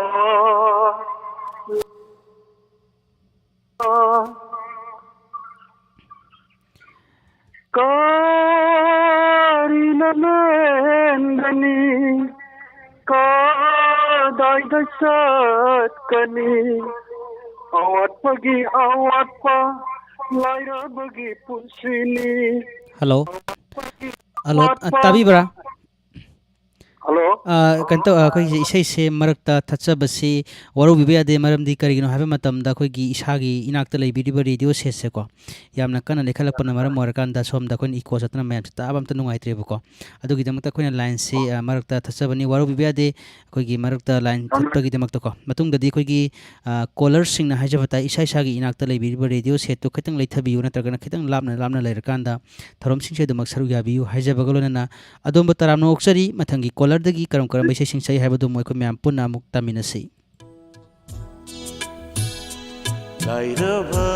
ꯀꯔꯤꯅ ꯂꯦꯟꯒꯅꯤ? ꯀꯗꯥꯏꯗ ꯆꯠꯀꯅꯤ? ꯑꯋꯥꯠꯄꯒꯤ ꯑꯋꯥꯠꯄ, ꯂꯥꯏꯔꯕꯒꯤ ꯄꯨꯟꯁꯤꯅꯤ꯫ ꯍꯜꯂꯣ꯫ ꯍꯜꯂꯣ, ꯑꯋꯥꯠꯄ꯫ ꯇꯥꯕꯤꯕ꯭ꯔꯥ? ꯍꯜꯂꯣ꯫ ꯑ, ꯀꯩꯅꯣ ꯇꯧ, ꯑꯩꯈꯣꯏꯒꯤ ꯏꯁꯩꯁꯦ ꯃꯔꯛꯇ ꯊꯠꯆꯕꯁꯤ ꯋꯥꯔꯧꯕꯤꯕ ꯌꯥꯗꯦ꯫ ꯃꯔꯝꯗꯤ ꯀꯔꯤꯒꯤꯅꯣ ꯍꯥꯏꯕ ꯃꯇꯝꯗ, ꯑꯩꯈꯣꯏꯒꯤ ꯏꯁꯥꯒꯤ ꯏꯅꯥꯛꯇ ꯂꯩꯕꯤꯔꯤꯕ ꯔꯦꯗꯤꯑꯣ ꯁꯦꯠꯁꯦꯀꯣ, ꯌꯥꯝꯅ ꯀꯟꯅ ꯂꯩꯈꯠꯂꯛꯄꯅ ꯃꯔꯝ ꯑꯣꯏꯔꯀꯥꯟꯗ, ꯁꯣꯝꯗ ꯑꯩꯈꯣꯏꯅ ꯏꯀꯣ ꯆꯠꯇꯅ ꯃꯌꯥꯝꯁꯦ ꯇꯥꯕ ꯑꯝꯇ ꯅꯨꯡꯉꯥꯏꯇ꯭ꯔꯦꯕꯀꯣ꯫ ꯑꯗꯨꯒꯤꯗꯃꯛꯇ ꯑꯩꯈꯣꯏꯅ ꯂꯥꯏꯟꯁꯤ, ꯑ, ꯃꯔꯛꯇ ꯊꯠꯆꯕꯅꯤ, ꯋꯥꯔꯧꯕꯤꯕ ꯌꯥꯗꯦ꯫ ꯑꯩꯈꯣꯏꯒꯤ ꯃꯔꯛꯇ ꯂꯥꯏꯟ ꯊꯠꯄꯒꯤꯗꯃꯛꯇꯀꯣ꯫ ꯃꯇꯨꯡꯗꯗꯤ ꯑꯩꯈꯣꯏꯒꯤ, ꯑ, ꯀꯣꯂꯔꯁꯤꯡꯅ ꯍꯥꯏꯖꯕ ꯇꯥꯏ, ꯏꯁꯥ ꯏꯁꯥꯒꯤ ꯏꯅꯥꯛꯇ ꯂꯩꯕꯤꯔꯤꯕ ꯔꯦꯗꯤꯑꯣ ꯁꯦꯠꯇꯨ ꯈꯤꯇꯪ ꯂꯩꯊꯕꯤꯌꯨ, ꯅꯠꯇ꯭ꯔꯒꯅ ꯈꯤꯇꯪ ꯂꯥꯞꯅ ꯂꯥꯞꯅ ꯂꯩꯔꯀꯥꯟꯗ ꯊꯧꯔꯝꯁꯤꯡꯁꯤ ꯑꯗꯨꯃꯛ ꯁꯔꯨꯛ ꯌꯥꯕꯤꯌꯨ ꯍꯥꯏꯖꯕꯒ ꯂꯣꯏꯅꯅ, ꯑꯗꯣꯝꯕꯨ ꯇꯔꯥꯝꯅ ꯑꯣꯛꯆꯔꯤ꯫ ꯃꯊꯪꯒꯤ ꯀꯣꯂꯔꯗꯒꯤ ꯀꯔꯝ ꯀꯔꯝꯕ ꯏꯁꯩꯁꯤꯡ ꯁꯛꯏ ꯍꯥꯏꯕꯗꯨ ꯑꯃꯨꯛ ꯑꯩꯈꯣꯏ ꯃꯌꯥꯝ ꯄꯨꯟꯅ ꯑꯃꯨꯛ ꯇꯥꯃꯤꯟꯅꯁꯤ꯫ ꯂꯥꯏꯔꯕ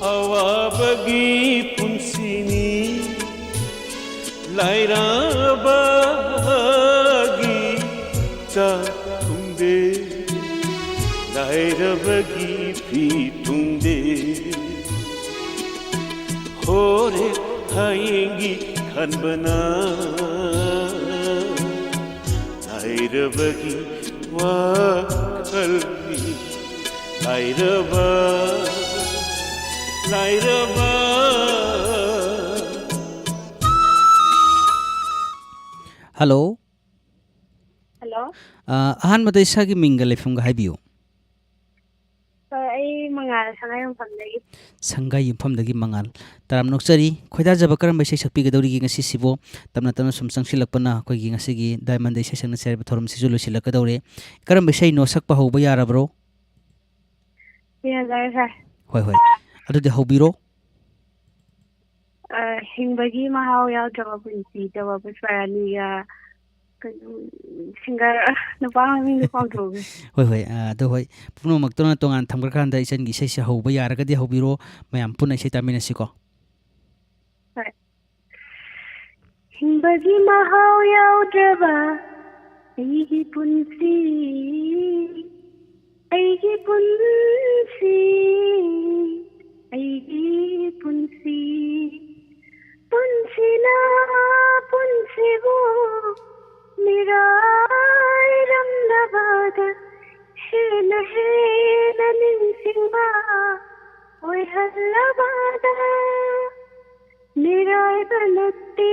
ꯑꯋꯥꯕꯒꯤ ꯄꯨꯟꯁꯤꯅꯤ, ꯂꯥꯏꯔꯕꯒꯤ ꯆꯥꯛ ꯊꯨꯡꯗꯦ, ꯂꯥꯏꯔꯕꯒꯤ ꯐꯤ ꯊꯨꯡꯗꯦ꯫ ꯍꯣꯔꯦ ꯍꯌꯦꯡꯒꯤ ꯈꯟꯕꯅ ꯂꯥꯏꯔꯕꯒꯤ ꯋꯥꯈꯜꯅꯤ꯫ ꯂꯥꯏꯔꯕ, ꯂꯥꯏꯔꯕ꯫ ꯍꯜꯂꯣ꯫ ꯍꯜꯂꯣ꯫ ꯑ, ꯑꯍꯥꯟꯕꯗ ꯏꯁꯥꯒꯤ ꯃꯤꯡꯒ ꯂꯩꯐꯝꯒ ꯍꯥꯏꯕꯤꯌꯨ꯫ ꯍꯣꯏ, ꯑꯩ ꯃꯉꯥꯜ ꯁꯉꯥꯏ ꯌꯨꯝꯐꯝꯗꯒꯤ꯫ ꯁꯪꯒꯥꯏ ꯌꯨꯝꯐꯝꯗꯒꯤ ꯃꯉꯥꯜ꯫ ꯇꯔꯥꯝꯅ ꯑꯣꯛꯆꯔꯤ꯫ ꯈꯣꯏꯗꯥꯖꯕ ꯀꯔꯝꯕ ꯏꯁꯩ ꯁꯛꯄꯤꯒꯗꯧꯔꯤꯒꯦ ꯉꯁꯤꯁꯤꯕꯨ? ꯇꯞꯅ ꯇꯞꯅ ꯁꯨꯝ ꯆꯪꯁꯤꯜꯂꯛꯄꯅ ꯑꯩꯈꯣꯏꯒꯤ ꯉꯁꯤꯒꯤ ꯗꯥꯏꯃꯟꯗ ꯏꯁꯩ ꯁꯛꯅꯁꯦ ꯍꯥꯏꯔꯤꯕ ꯊꯧꯔꯝꯁꯤꯁꯨ ꯂꯣꯏꯁꯤꯜꯂꯛꯀꯗꯧꯔꯦ꯫ ꯀꯔꯝꯕ ꯏꯁꯩꯅꯣ ꯁꯛꯄ ꯍꯧꯕ ꯌꯥꯔꯕ꯭ꯔꯣ? ꯌꯥꯖꯔꯦ, ꯁꯥꯔ꯫ ꯍꯣꯏ, ꯍꯣꯏ꯫ ꯑꯗꯨꯗꯤ ꯍꯧꯕꯤꯔꯣ꯫ ꯑ, ꯍꯤꯡꯕꯒꯤ ꯃꯍꯥꯎ ꯌꯥꯎꯗ꯭ꯔꯕ ꯄꯨꯟꯁꯤ ꯇꯧꯕ ꯄꯨꯁꯄꯔꯥꯅꯤꯒ, ꯀꯩꯅꯣ, ꯁꯤꯡꯒꯔ, ꯑ, ꯅꯨꯄꯥ ꯃꯃꯤꯡꯗꯣ ꯀꯥꯎꯊꯣꯛꯈ꯭ꯔꯦ꯫ ꯍꯣꯏ, ꯍꯣꯏ꯫ ꯑ, ꯑꯗꯣ ꯍꯣꯏ, ꯄꯨꯝꯅꯃꯛꯇꯧꯅ ꯇꯣꯉꯥꯟ ꯊꯝꯈ꯭ꯔꯀꯥꯟꯗ ꯏꯆꯟꯒꯤ ꯏꯁꯩꯁꯦ ꯍꯧꯕ ꯌꯥꯔꯒꯗꯤ ꯍꯧꯕꯤꯔꯣ꯫ ꯃꯌꯥꯝ ꯄꯨꯟꯅ ꯏꯁꯩ ꯇꯥꯃꯤꯟꯅꯁꯤꯀꯣ꯫ ꯍꯣꯏ꯫ ꯍꯤꯡꯕꯒꯤ ꯃꯍꯥꯎ ꯌꯥꯎꯗ꯭ꯔꯕ ꯑꯩꯒꯤ ꯄꯨꯟꯁꯤ, ꯑꯩꯒꯤ ꯄꯨꯟꯁꯤ, ꯑꯩꯒꯤ ꯄꯨꯟꯁꯤ꯫ ꯄꯨꯟꯁꯤꯅ ꯄꯨꯟꯁꯤꯕꯨ ꯃꯤꯔꯥꯏꯔꯝꯂꯕꯗ ꯍꯦꯟꯅ ꯍꯦꯟꯅ ꯅꯤꯡꯁꯤꯡꯕ ꯑꯣꯏꯍꯜꯂꯕꯗ ꯃꯤꯔꯥꯏꯕ ꯅꯠꯇꯦ꯫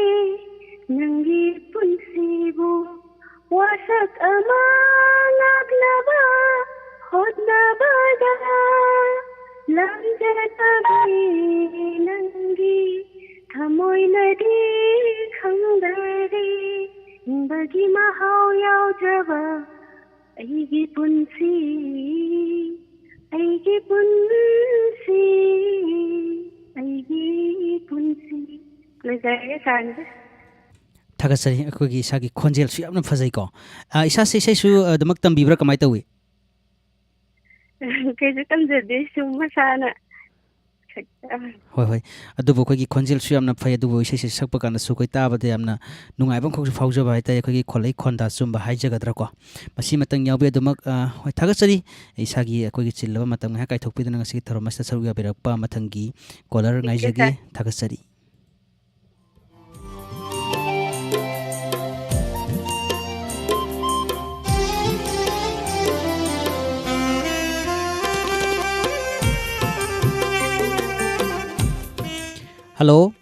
ꯅꯪꯒꯤ ꯄꯨꯟꯁꯤꯕꯨ ꯋꯥꯁꯛ ꯑꯃ ꯂꯥꯛꯅꯕ ꯍꯣꯠꯅꯕꯗ ꯂꯝꯖꯗꯕꯤ ꯅꯪꯒꯤ ꯊꯃꯣꯏꯅꯗꯤ ꯈꯪꯗꯔꯦ꯫ ꯍꯤꯡꯕꯒꯤ ꯃꯍꯥꯎ ꯌꯥꯎꯗ꯭ꯔꯕ ꯑꯩꯒꯤ ꯄꯨꯟꯁꯤ, ꯑꯩꯒꯤ ꯄꯨꯟꯁꯤ, ꯑꯩꯒꯤ ꯄꯨꯟꯁꯤ꯫ ꯂꯣꯏꯖꯔꯒꯦ, ꯁꯥꯔꯒꯦ꯫ ꯊꯥꯒꯠꯆꯔꯤ꯫ ꯑꯩꯈꯣꯏꯒꯤ ꯏꯁꯥꯒꯤ ꯈꯣꯟꯖꯦꯜꯁꯨ ꯌꯥꯝꯅ ꯐꯖꯩꯀꯣ꯫ ꯑ, ꯏꯁꯥꯁꯦ ꯏꯁꯩꯁꯨ ꯑꯗꯨꯃꯛ ꯇꯝꯕꯤꯕ꯭ꯔꯥ, ꯀꯃꯥꯏꯅ ꯇꯧꯏ? ꯀꯩꯁꯨ ꯇꯝꯖꯗꯦ, ꯁꯨꯝ ꯃꯁꯥꯅ꯫ ꯍꯣꯏ, ꯍꯣꯏ꯫ ꯑꯗꯨꯕꯨ ꯑꯩꯈꯣꯏꯒꯤ ꯈꯣꯟꯖꯦꯜꯁꯨ ꯌꯥꯝꯅ ꯐꯩ, ꯑꯗꯨꯕꯨ ꯏꯁꯩꯁꯦ ꯁꯛꯄ ꯀꯥꯟꯗꯁꯨ ꯑꯩꯈꯣꯏ ꯇꯥꯕꯗ ꯌꯥꯝꯅ ꯅꯨꯡꯉꯥꯏꯕ ꯑꯃꯈꯛꯁꯨ ꯐꯥꯎꯖꯕ ꯍꯥꯏꯇꯥꯔꯦ, ꯑꯩꯈꯣꯏꯒꯤ ꯈꯣꯜꯂꯩ ꯈꯣꯟꯗꯥ ꯆꯨꯝꯕ ꯍꯥꯏꯖꯒꯗ꯭ꯔꯥꯀꯣ꯫ ꯃꯁꯤꯃꯇꯪ ꯌꯥꯎꯕꯤ꯫ ꯑꯗꯨꯃꯛ, ꯑ, ꯍꯣꯏ, ꯊꯥꯒꯠꯆꯔꯤ꯫ ꯏꯁꯥꯒꯤ ꯑꯩꯈꯣꯏꯒꯤ ꯆꯤꯜꯂꯕ ꯃꯇꯝ ꯉꯥꯏꯍꯥꯛ ꯀꯥꯏꯊꯣꯛꯄꯤꯗꯨꯅ ꯉꯁꯤꯒꯤ ꯊꯧꯔꯝ ꯑꯁꯤꯗ ꯁꯔꯨꯛ ꯌꯥꯕꯤꯔꯛꯄ꯫ ꯃꯊꯪꯒꯤ caller ꯉꯥꯏꯖꯒꯦ꯫ ꯊꯥꯒꯠꯆꯔꯤ꯫ Hello꯫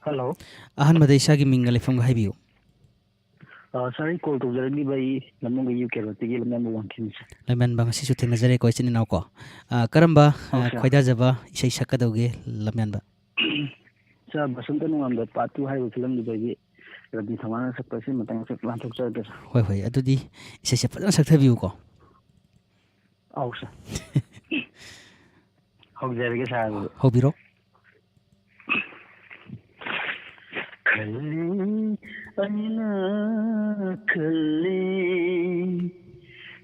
Hello꯫ ꯑꯍꯥꯟꯕꯗ ꯏꯁꯥꯒꯤ ꯃꯤꯡꯒ ꯂꯩꯐꯝꯒ ꯍꯥꯏꯕꯤꯌꯨ꯫ ꯑ, sir, ꯑꯩ call ꯇꯧꯖꯔꯛꯂꯤꯕ ꯑꯩ ꯂꯝꯂꯣꯡꯒꯤ U K Road ꯇꯒꯤ ꯂꯝꯌꯥꯟꯕ ꯋꯥꯡꯈꯦꯝꯅꯤ, sir꯫ ꯂꯝꯌꯥꯟꯕ, ꯉꯁꯤꯁꯨ ꯊꯦꯡꯅꯖꯔꯦꯀꯣ, ꯏꯆꯤꯟ ꯏꯅꯥꯎꯀꯣ꯫ ꯑ, ꯀꯔꯝꯕ, ꯑ, ꯑꯧ, sir꯫ ꯈꯣꯏꯗꯥꯖꯕ ꯏꯁꯩ ꯁꯛꯀꯗꯧꯒꯦ, ꯂꯝꯌꯥꯟꯕ? Sir, ꯕꯁꯟꯇ ꯅꯣꯡꯉꯥꯟꯕ part two ꯍꯥꯏꯔꯤꯕ film ꯗꯨꯗꯒꯤ ꯔꯕꯤꯟ ꯁꯃꯥꯅ ꯁꯛꯄ ꯏꯁꯩ ꯃꯇꯥꯡ ꯈꯛ ꯂꯥꯟꯊꯣꯛꯆꯔꯛꯀꯦ, sir꯫ ꯍꯣꯏ, ꯍꯣꯏ, ꯑꯗꯨꯗꯤ ꯏꯁꯩꯁꯦ ꯐꯖꯅ ꯁꯛꯊꯕꯤꯌꯨꯀꯣ꯫ ꯑꯧ, sir꯫ ꯍꯧꯖꯔꯒꯦ, sir, ꯑꯗꯨꯗꯤ꯫ ꯍꯧꯕꯤꯔꯣ꯫ ꯈꯜꯂꯤ ꯑꯩꯅ ꯈꯜꯂꯤ,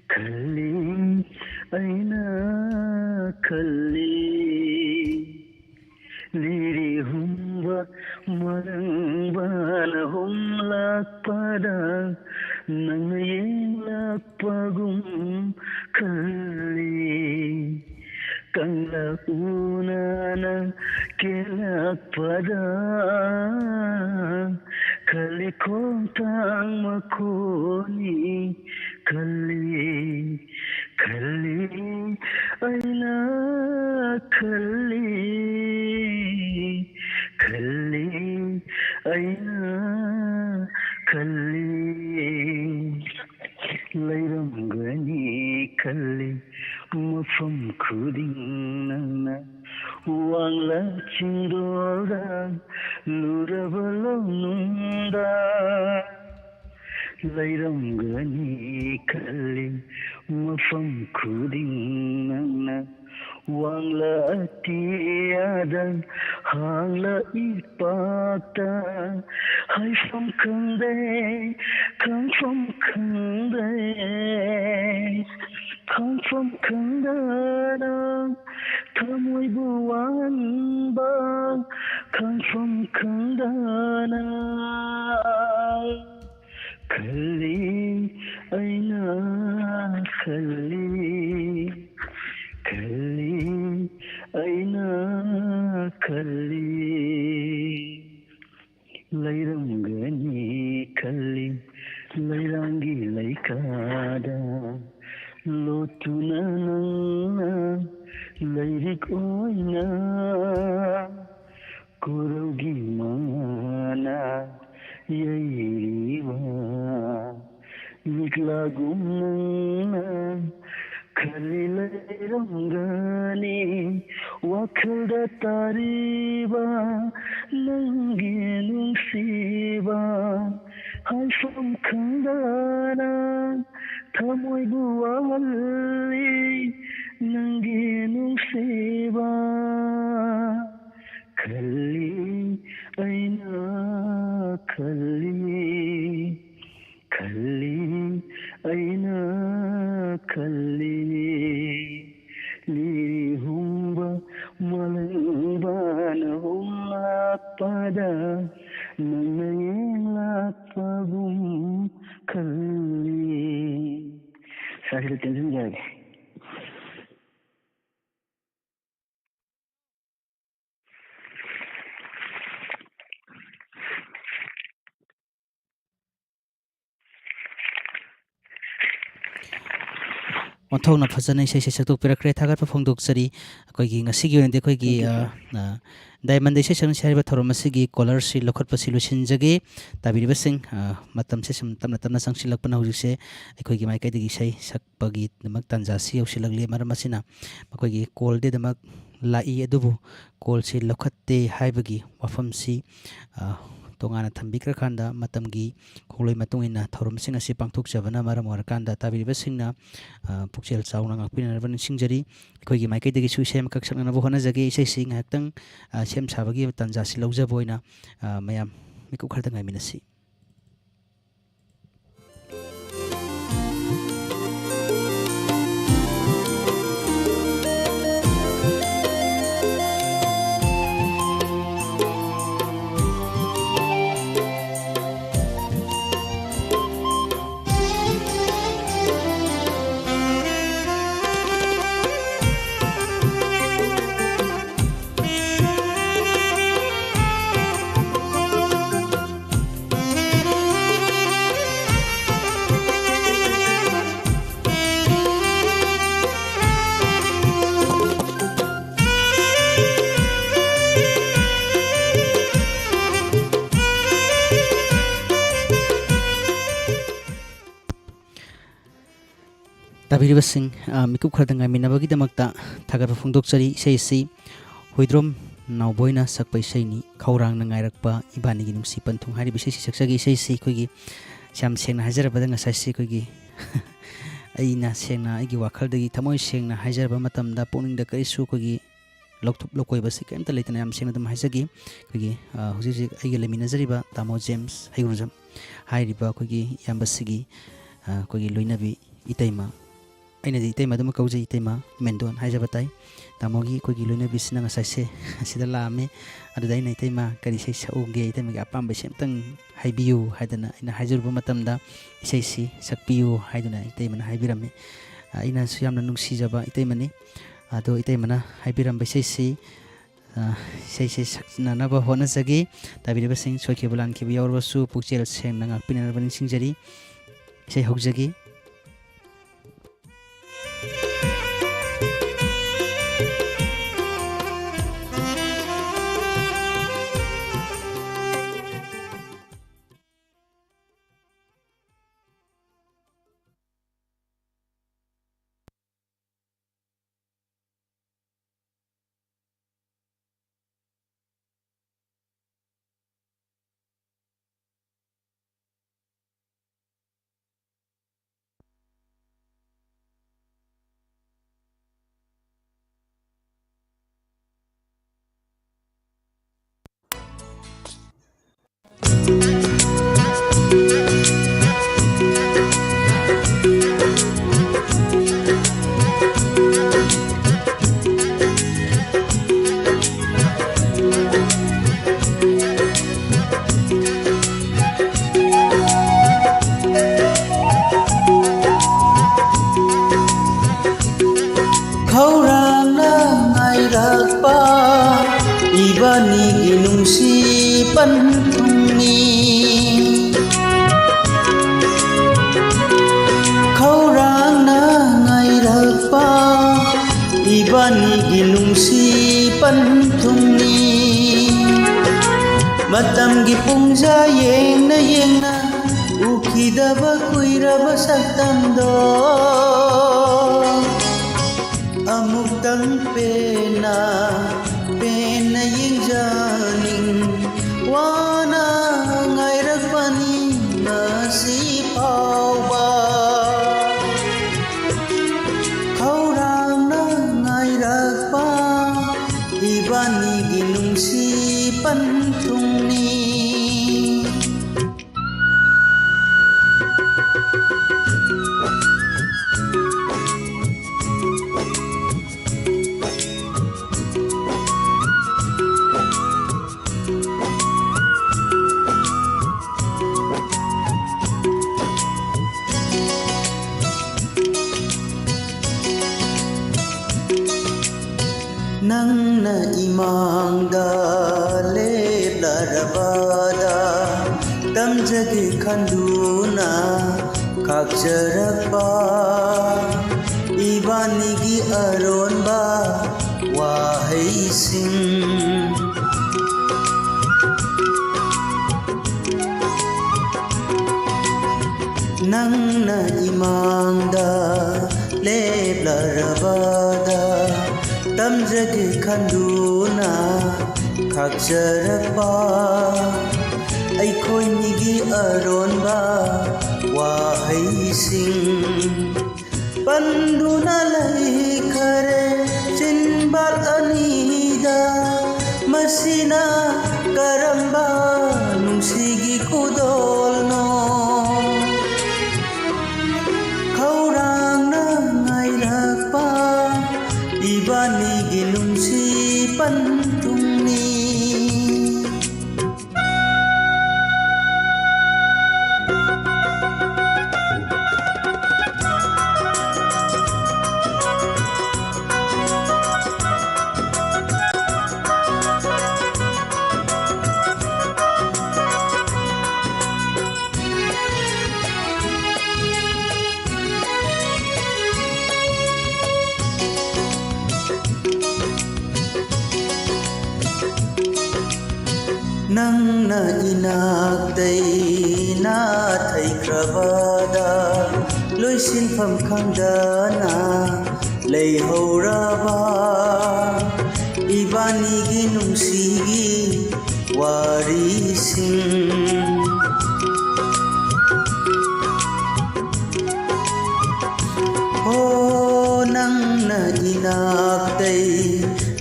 ꯈꯜꯂꯤ ꯑꯩꯅ ꯈꯜꯂꯤ, ꯂꯤꯔꯤ ꯍꯨꯝꯕ ꯃꯔꯪꯕꯅ ꯍꯨꯝꯂꯛꯄꯗ ꯅꯪꯅ ꯌꯦꯡꯂꯛꯄꯒꯨꯝ ꯈꯜꯂꯤ꯫ ꯀꯪꯂꯥ ꯎꯅꯥꯅ ꯀꯦꯜꯂꯛꯄꯗ ꯈꯜꯂꯤ ꯈꯣꯡꯊꯥꯡ ꯃꯈꯣꯟꯅꯤ ꯈꯜꯂꯤ, ꯈꯜꯂꯤ ꯑꯩꯅ ꯈꯜꯂꯤ, ꯈꯜꯂꯤ ꯑꯩꯅ ꯂꯩꯔꯝꯒꯅꯤ ꯈꯜꯂꯤ ꯃꯐꯝ ꯈꯨꯗꯤꯡ ꯅꯪꯅ꯫ ꯋꯥꯡꯂ ꯆꯤꯡꯗꯣꯜꯗ ꯂꯨꯔꯕ ꯂꯧꯅꯨꯡꯗ ꯂꯩꯔꯝꯒꯅꯤ ꯈꯜꯂꯤ ꯃꯐꯝ ꯈꯨꯗꯤꯡ ꯅꯪꯅ꯫ ꯋꯥꯡꯂ ꯑꯇꯤꯌꯥꯗ ꯍꯥꯡꯂ ꯏꯄꯥꯛꯇ ꯍꯥꯏꯐꯝ ꯈꯪꯗꯦ, ꯈꯪꯐꯝ ꯈꯪꯗꯦ, ꯈꯪꯐꯝ ꯈꯪꯗꯅ ꯊꯃꯣꯏꯕꯨ ꯋꯥꯍꯟꯕ, ꯈꯪꯐꯝ ꯈꯪꯗꯅ ꯈꯜꯂꯤ ꯑꯩꯅ ꯈꯜꯂꯤ, ꯈꯜꯂꯤ ꯑꯩꯅ ꯈꯜꯂꯤ꯫ ꯂꯩꯔꯝꯒꯅꯤ ꯈꯜꯂꯤ ꯂꯩꯔꯥꯡꯒꯤ ꯂꯩꯀꯥꯗ ꯂꯣꯠꯇꯨꯅ ꯅꯪꯅ ꯂꯩꯔꯤꯛ ꯑꯣꯏꯅ꯫ ꯀꯣꯔꯧꯒꯤ ꯃꯉꯥꯅ ꯌꯩꯔꯤꯕ ꯂꯤꯛꯂꯥꯒꯨꯝ ꯅꯪꯅ ꯈꯜꯂꯤ ꯂꯩꯔꯝꯒꯅꯤ꯫ ꯋꯥꯈꯜꯗ ꯇꯥꯔꯤꯕ ꯅꯪꯒꯤ ꯅꯨꯡꯁꯤꯕ ꯍꯥꯏꯐꯝ ꯈꯪꯗꯅ ꯊꯃꯣꯏꯕꯨ ꯋꯥꯍꯜꯂꯤ ꯅꯪꯒꯤ ꯅꯨꯡꯁꯤꯕ꯫ ꯈꯜꯂꯤ ꯑꯩꯅ ꯈꯜꯂꯤ, ꯈꯜꯂꯤ ꯑꯩꯅ ꯈꯜꯂꯤ꯫ ꯂꯤꯔꯤ ꯍꯨꯝꯕ ꯃꯥꯂꯪꯕꯅ ꯍꯨꯝꯂꯛꯄꯗ ꯅꯪꯅ ꯌꯦꯡꯂꯛꯄꯒꯨꯝ ꯈꯜꯂꯤ꯫ ꯁꯥꯔꯁꯤꯗ ꯇꯦꯟꯁꯤꯟꯖꯔꯒꯦ꯫ ꯑꯣꯟꯊꯣꯛꯅ ꯐꯖꯅ ꯏꯁꯩꯁꯦ ꯁꯛꯇꯣꯛꯄꯤꯔꯛꯈ꯭ꯔꯦ꯫ ꯊꯥꯒꯠꯄ ꯐꯣꯡꯗꯣꯛꯆꯔꯤ꯫ ꯑꯩꯈꯣꯏꯒꯤ ꯉꯁꯤꯒꯤ ꯑꯣꯏꯅꯗꯤ ꯑꯩꯈꯣꯏꯒꯤ, Thank you, sir. ꯑ, ꯑ, Diamond ꯏꯁꯩ ꯁꯛꯅꯁꯤ ꯍꯥꯏꯔꯤꯕ ꯊꯧꯔꯝ ꯑꯁꯤꯒꯤ caller ꯁꯤ ꯂꯧꯈꯠꯄꯁꯤ ꯂꯣꯏꯁꯤꯟꯖꯒꯦ꯫ ꯇꯥꯕꯤꯔꯤꯕꯁꯤꯡ, ꯑ, ꯃꯇꯝꯁꯦ ꯁꯨꯝ ꯇꯞꯅ ꯇꯞꯅ ꯆꯪꯁꯤꯜꯂꯛꯄꯅ ꯍꯧꯖꯤꯛꯁꯦ ꯑꯩꯈꯣꯏꯒꯤ ꯃꯥꯏꯀꯩꯗꯒꯤ ꯏꯁꯩ ꯁꯛꯄꯒꯤꯗꯃꯛ ꯇꯥꯟꯖꯥꯁꯤ ꯌꯧꯁꯤꯜꯂꯛꯂꯦ꯫ ꯃꯔꯝ ꯑꯁꯤꯅ ꯃꯈꯣꯏꯒꯤ call ꯗꯤ ꯑꯗꯨꯃꯛ ꯂꯥꯛꯏ, ꯑꯗꯨꯕꯨ call ꯁꯤ ꯂꯧꯈꯠꯇꯦ ꯍꯥꯏꯕꯒꯤ ꯋꯥꯐꯝꯁꯤ, ꯑ, ꯇꯣꯉꯥꯟꯅ ꯊꯝꯕꯤꯈ꯭ꯔꯀꯥꯟꯗ ꯃꯇꯝꯒꯤ ꯈꯣꯡꯂꯣꯏ ꯃꯇꯨꯡ ꯏꯟꯅ ꯊꯧꯔꯝꯁꯤꯡ ꯑꯁꯤ ꯄꯥꯡꯊꯣꯛꯆꯕꯅ ꯃꯔꯝ ꯑꯣꯏꯔꯀꯥꯟꯗ ꯇꯥꯕꯤꯔꯤꯕꯁꯤꯡꯅ, ꯑ, ꯄꯨꯛꯆꯦꯜ ꯆꯥꯎꯅ ꯉꯥꯛꯄꯤꯅꯅꯕ ꯅꯤꯡꯁꯤꯡꯖꯔꯤ꯫ ꯑꯩꯈꯣꯏꯒꯤ ꯃꯥꯏꯀꯩꯗꯒꯤꯁꯨ ꯏꯁꯩ ꯑꯃꯈꯛ ꯁꯛꯅꯅꯕ ꯍꯣꯠꯅꯖꯒꯦ꯫ ꯏꯁꯩꯁꯤ ꯉꯥꯏꯍꯥꯛꯇꯪ, ꯑ, ꯁꯦꯝ ꯁꯥꯕꯒꯤ ꯇꯥꯟꯖꯥꯁꯤ ꯂꯧꯖꯕ ꯑꯣꯏꯅ, ꯑ, ꯃꯌꯥꯝ ꯃꯤꯀꯨꯞ ꯈꯔꯗ ꯉꯥꯏꯃꯤꯟꯅꯁꯤ꯫ ꯇꯥꯕꯤꯔꯤꯕꯁꯤꯡ, ꯑ, ꯃꯤꯀꯨꯞ ꯈꯔꯗ ꯉꯥꯏꯃꯤꯟꯅꯕꯒꯤꯗꯃꯛꯇ ꯊꯥꯒꯠꯄ ꯐꯣꯡꯗꯣꯛꯆꯔꯤ꯫ ꯏꯁꯩ ꯑꯁꯤ ꯍꯨꯏꯗ꯭ꯔꯣꯝ ꯅꯥꯎꯕꯣꯏꯅ ꯁꯛꯄ ꯏꯁꯩꯅꯤ, ꯈꯧꯔꯥꯡꯅ ꯉꯥꯏꯔꯛꯄ ꯏꯕꯥꯅꯤꯒꯤ ꯅꯨꯡꯁꯤ ꯄꯟꯊꯨꯡ ꯍꯥꯏꯔꯤꯕ ꯏꯁꯩꯁꯤ ꯁꯛꯆꯒꯦ꯫ ꯏꯁꯩꯁꯤ ꯑꯩꯈꯣꯏꯒꯤ, ꯌꯥꯝ ꯁꯦꯡꯅ ꯍꯥꯏꯖꯔꯕꯗ, ꯉꯁꯥꯏꯁꯤ ꯑꯩꯈꯣꯏꯒꯤ ꯑꯩꯅ ꯁꯦꯡꯅ ꯑꯩꯒꯤ ꯋꯥꯈꯜꯗꯒꯤ ꯊꯃꯣꯏ ꯁꯦꯡꯅ ꯍꯥꯏꯖꯔꯕ ꯃꯇꯝꯗ ꯄꯨꯛꯅꯤꯡꯗ ꯀꯔꯤꯁꯨ ꯑꯩꯈꯣꯏꯒꯤ ꯂꯧꯊꯣꯛ ꯂꯧꯀꯣꯏꯕꯁꯤ ꯀꯔꯤꯝꯇ ꯂꯩꯇꯅ ꯌꯥꯝ ꯁꯦꯡꯅ ꯑꯗꯨꯝ ꯍꯥꯏꯖꯒꯦ꯫ ꯑꯩꯈꯣꯏꯒꯤ, ꯑ, ꯍꯧꯖꯤꯛ ꯍꯧꯖꯤꯛ ꯑꯩꯒ ꯂꯩꯃꯤꯟꯅꯖꯔꯤꯕ ꯇꯥꯃꯣ ꯖꯦꯝꯁ ꯍꯩꯒ꯭ꯔꯨꯖꯝ ꯍꯥꯏꯔꯤꯕ ꯑꯩꯈꯣꯏꯒꯤ ꯏꯌꯥꯝꯕꯁꯤꯒꯤ, ꯑ, ꯑꯩꯈꯣꯏꯒꯤ ꯂꯣꯏꯅꯕꯤ ꯏꯇꯩꯃ, ꯑꯩꯅꯗꯤ ꯏꯇꯩꯃ ꯑꯗꯨꯃꯛ ꯀꯧꯖꯩ, ꯏꯇꯩꯃ ꯃꯦꯟꯗꯣꯟ ꯍꯥꯏꯖꯕ ꯇꯥꯏ꯫ ꯇꯥꯃꯣꯒꯤ ꯑꯩꯈꯣꯏꯒꯤ ꯂꯣꯏꯅꯕꯤꯁꯤꯅ ꯉꯁꯥꯏꯁꯦ ꯑꯁꯤꯗ ꯂꯥꯛꯑꯝꯃꯤ꯫ ꯑꯗꯨꯗ ꯑꯩꯅ, "ꯏꯇꯩꯃ, ꯀꯔꯤ ꯏꯁꯩ ꯁꯛꯎꯒꯦ? ꯏꯇꯩꯃꯒꯤ ꯑꯄꯥꯝꯕ ꯏꯁꯩ ꯑꯝꯇꯪ ꯍꯥꯏꯕꯤꯌꯨ" ꯍꯥꯏꯗꯅ ꯑꯩꯅ ꯍꯥꯏꯖꯔꯨꯕ ꯃꯇꯝꯗ, "ꯏꯁꯩꯁꯤ ꯁꯛꯄꯤꯌꯨ" ꯍꯥꯏꯗꯨꯅ ꯏꯇꯩꯃꯅ ꯍꯥꯏꯕꯤꯔꯝꯃꯤ꯫ ꯑ, ꯑꯩꯅꯁꯨ ꯌꯥꯝꯅ ꯅꯨꯡꯁꯤꯖꯕ ꯏꯇꯩꯃꯅꯤ꯫ ꯑꯗꯣ ꯏꯇꯩꯃꯅ ꯍꯥꯏꯕꯤꯔꯝꯕ ꯏꯁꯩꯁꯤ, ꯑ, ꯏꯁꯩꯁꯤ ꯁꯛꯅꯅꯕ ꯍꯣꯠꯅꯖꯒꯦ꯫ ꯇꯥꯕꯤꯔꯤꯕꯁꯤꯡ, ꯁꯣꯏꯈꯤꯕ ꯂꯥꯟꯈꯤꯕ ꯌꯥꯎꯔꯕꯁꯨ ꯄꯨꯛꯆꯦꯜ ꯁꯦꯡꯅ ꯉꯥꯛꯄꯤꯅꯅꯕ ꯅꯤꯡꯁꯤꯡꯖꯔꯤ꯫ ꯏꯁꯩ ꯍꯧꯖꯒꯦ꯫ ꯊꯨꯡꯅꯤ꯫ ꯃꯇꯝꯒꯤ ꯄꯨꯡꯖꯥ ꯌꯦꯡꯅ ꯌꯦꯡꯅ ꯎꯈꯤꯗꯕ ꯀꯨꯏꯔꯕ ꯁꯛꯇꯝꯗꯣ ꯑꯃꯨꯛꯇꯪ ꯄꯦꯟꯅ, ꯄꯦꯟꯅ ꯌꯦꯡꯖꯅꯤꯡ꯫ ꯋꯥꯅ ꯉꯥꯏꯔꯛꯄꯅꯤ ꯉꯁꯤ ꯐꯥꯎꯕ꯫ ꯈꯧꯔꯥꯡꯅ ꯉꯥꯏꯔꯛꯄ ꯏꯕꯥꯅꯤꯒꯤ ꯅꯨꯡꯁꯤ ꯄꯟꯊꯨꯡꯅꯤ꯫ ꯅꯪꯅ ꯏꯃꯥꯡꯗ ꯂꯦꯞꯂꯔꯕꯗ ꯇꯝꯖꯒꯦ ꯈꯟꯗꯨꯅ ꯈꯥꯛꯆꯔꯛꯄ ꯏꯕꯥꯅꯤꯒꯤ ꯑꯔꯣꯟꯕ ꯋꯥꯍꯩꯁꯤꯡ꯫ ꯅꯪꯅ ꯏꯃꯥꯡꯗ ꯂꯦꯞꯂꯔꯕꯗ ꯇꯝꯖꯒꯦ ꯈꯟꯗꯨꯅ ꯈꯥꯛꯆꯔꯛꯄ ꯑꯩꯈꯣꯏꯅꯤꯒꯤ ꯑꯔꯣꯟꯕ ꯋꯥꯍꯩꯁꯤꯡ꯫ ꯄꯟꯗꯨꯅ ꯂꯩꯈꯔꯦ ꯆꯤꯟꯕꯥꯜ ꯑꯅꯤꯗ, ꯃꯁꯤꯅ ꯀꯔꯝꯕ ꯅꯨꯡꯁꯤꯒꯤ ꯈꯨꯗꯣꯜꯅꯣ? ꯈꯧꯔꯥꯡꯅ ꯉꯥꯏꯔꯛꯄ ꯏꯕꯥꯅꯤꯒꯤ ꯅꯨꯡꯁꯤ ꯄꯟꯊꯨꯡꯅꯤ꯫ ꯅꯪꯅ ꯏꯅꯥꯛꯇꯩ ꯅꯥꯊꯩꯈ꯭ꯔꯕꯗ ꯂꯣꯏꯁꯤꯟꯐꯝ ꯈꯪꯗꯅ ꯂꯩꯍꯧꯔꯕ ꯏꯕꯥꯅꯤꯒꯤ ꯅꯨꯡꯁꯤꯒꯤ ꯋꯥꯔꯤꯁꯤꯡ꯫ ꯍꯣ, ꯅꯪꯅ ꯏꯅꯥꯛꯇꯩ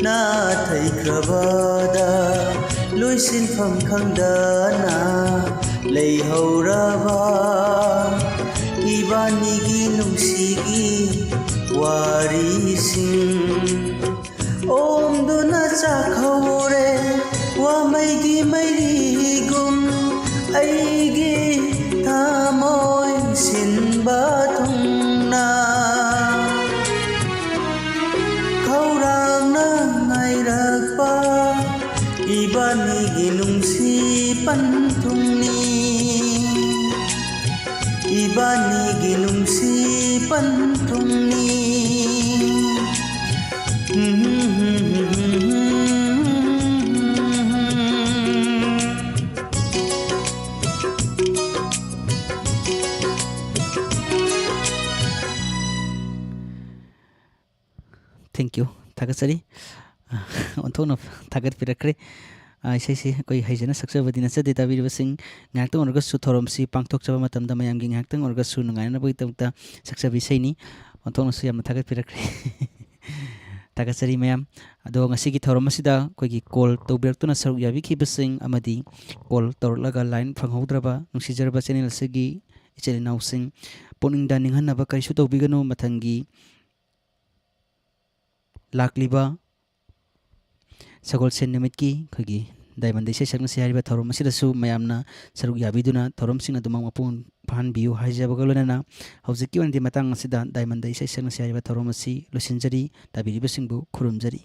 ꯅꯥꯊꯩꯈ꯭ꯔꯕꯗ ꯂꯣꯏꯁꯤꯟꯐꯝ ꯈꯪꯗꯅ ꯂꯩꯍꯧꯔꯕ ꯏꯕꯥꯅꯤꯒꯤ ꯅꯨꯡꯁꯤꯒꯤ ꯋꯥꯔꯤꯁꯤꯡ꯫ ꯑꯣꯝꯗꯨꯅ ꯆꯥꯛꯍꯧꯔꯦ ꯋꯥꯃꯩꯒꯤ ꯃꯩꯔꯤꯒꯨꯝ ꯑꯩꯒꯤ ꯊꯃꯣꯏ ꯁꯤꯟꯕ ꯊꯨꯡꯅ꯫ ꯈꯧꯔꯥꯡꯅ ꯉꯥꯏꯔꯛꯄ ꯏꯕꯥꯅꯤꯒꯤ ꯅꯨꯡꯁꯤ ꯄꯟꯊꯨꯡꯅꯤ꯫ ꯏꯕꯥꯅꯤꯒꯤ ꯅꯨꯡꯁꯤ ꯄꯟꯊꯨꯡꯅꯤ꯫ Thank you. ꯊꯥꯒꯠꯆꯔꯤ꯫ ꯑꯣꯟꯊꯣꯛꯅ ꯊꯥꯒꯠꯄꯤꯔꯛꯈ꯭ꯔꯦ꯫ ꯑ, ꯏꯁꯩꯁꯤ ꯑꯩꯈꯣꯏ ꯍꯩꯖꯅ ꯁꯛꯆꯕꯗꯤ ꯅꯠꯆꯗꯦ, ꯇꯥꯕꯤꯔꯤꯕꯁꯤꯡ꯫ ꯉꯥꯏꯍꯥꯛꯇꯪ ꯑꯣꯏꯔꯒꯁꯨ ꯊꯧꯔꯝꯁꯤ ꯄꯥꯡꯊꯣꯛꯆꯕ ꯃꯇꯝꯗ ꯃꯌꯥꯝꯒꯤ ꯉꯥꯏꯍꯥꯛꯇꯪ ꯑꯣꯏꯔꯒꯁꯨ ꯅꯨꯡꯉꯥꯏꯅꯅꯕꯒꯤꯗꯃꯛꯇ ꯁꯛꯆꯕ ꯏꯁꯩꯅꯤ꯫ ꯑꯣꯟꯊꯣꯛꯅꯁꯨ ꯌꯥꯝꯅ ꯊꯥꯒꯠꯄꯤꯔꯛꯈ꯭ꯔꯦ꯫ ꯊꯥꯒꯠꯆꯔꯤ ꯃꯌꯥꯝ꯫ ꯑꯗꯣ ꯉꯁꯤꯒꯤ ꯊꯧꯔꯝ ꯑꯁꯤꯗ ꯑꯩꯈꯣꯏꯒꯤ call ꯇꯧꯕꯤꯔꯛꯇꯨꯅ ꯁꯔꯨꯛ ꯌꯥꯕꯤꯈꯤꯕꯁꯤꯡ ꯑꯃꯗꯤ call ꯇꯧꯔꯛꯂꯒ line ꯐꯪꯍꯧꯗ꯭ꯔꯕ ꯅꯨꯡꯁꯤꯖꯔꯕ channel ꯑꯁꯤꯒꯤ ꯏꯆꯤꯜ ꯏꯅꯥꯎꯁꯤꯡ, ꯄꯨꯛꯅꯤꯡꯗ ꯅꯤꯡꯍꯟꯅꯕ ꯀꯔꯤꯁꯨ ꯇꯧꯕꯤꯒꯅꯨ꯫ ꯃꯊꯪꯒꯤ ꯂꯥꯛꯂꯤꯕ ꯁꯒꯣꯜꯁꯦꯟ ꯅꯨꯃꯤꯠꯀꯤ ꯑꯩꯈꯣꯏꯒꯤ Diamond ꯗ ꯏꯁꯩ ꯁꯛꯅꯁꯤ ꯍꯥꯏꯔꯤꯕ ꯊꯧꯔꯝ ꯑꯁꯤꯗꯁꯨ ꯃꯌꯥꯝꯅ ꯁꯔꯨꯛ ꯌꯥꯕꯤꯗꯨꯅ ꯊꯧꯔꯝꯁꯤꯡ ꯑꯗꯨꯃꯛ ꯃꯄꯨꯡ ꯐꯥꯍꯟꯕꯤꯌꯨ ꯍꯥꯏꯖꯕꯒ ꯂꯣꯏꯅꯅ ꯍꯧꯖꯤꯛꯀꯤ ꯑꯣꯏꯅꯗꯤ ꯃꯇꯥꯡ ꯑꯁꯤꯗ Diamond ꯗ ꯏꯁꯩ ꯁꯛꯅꯁꯤ ꯍꯥꯏꯔꯤꯕ ꯊꯧꯔꯝ ꯑꯁꯤ ꯂꯣꯏꯁꯤꯟꯖꯔꯤ꯫ ꯇꯥꯕꯤꯔꯤꯕꯁꯤꯡꯕꯨ ꯈꯨꯔꯨꯝꯖꯔꯤ꯫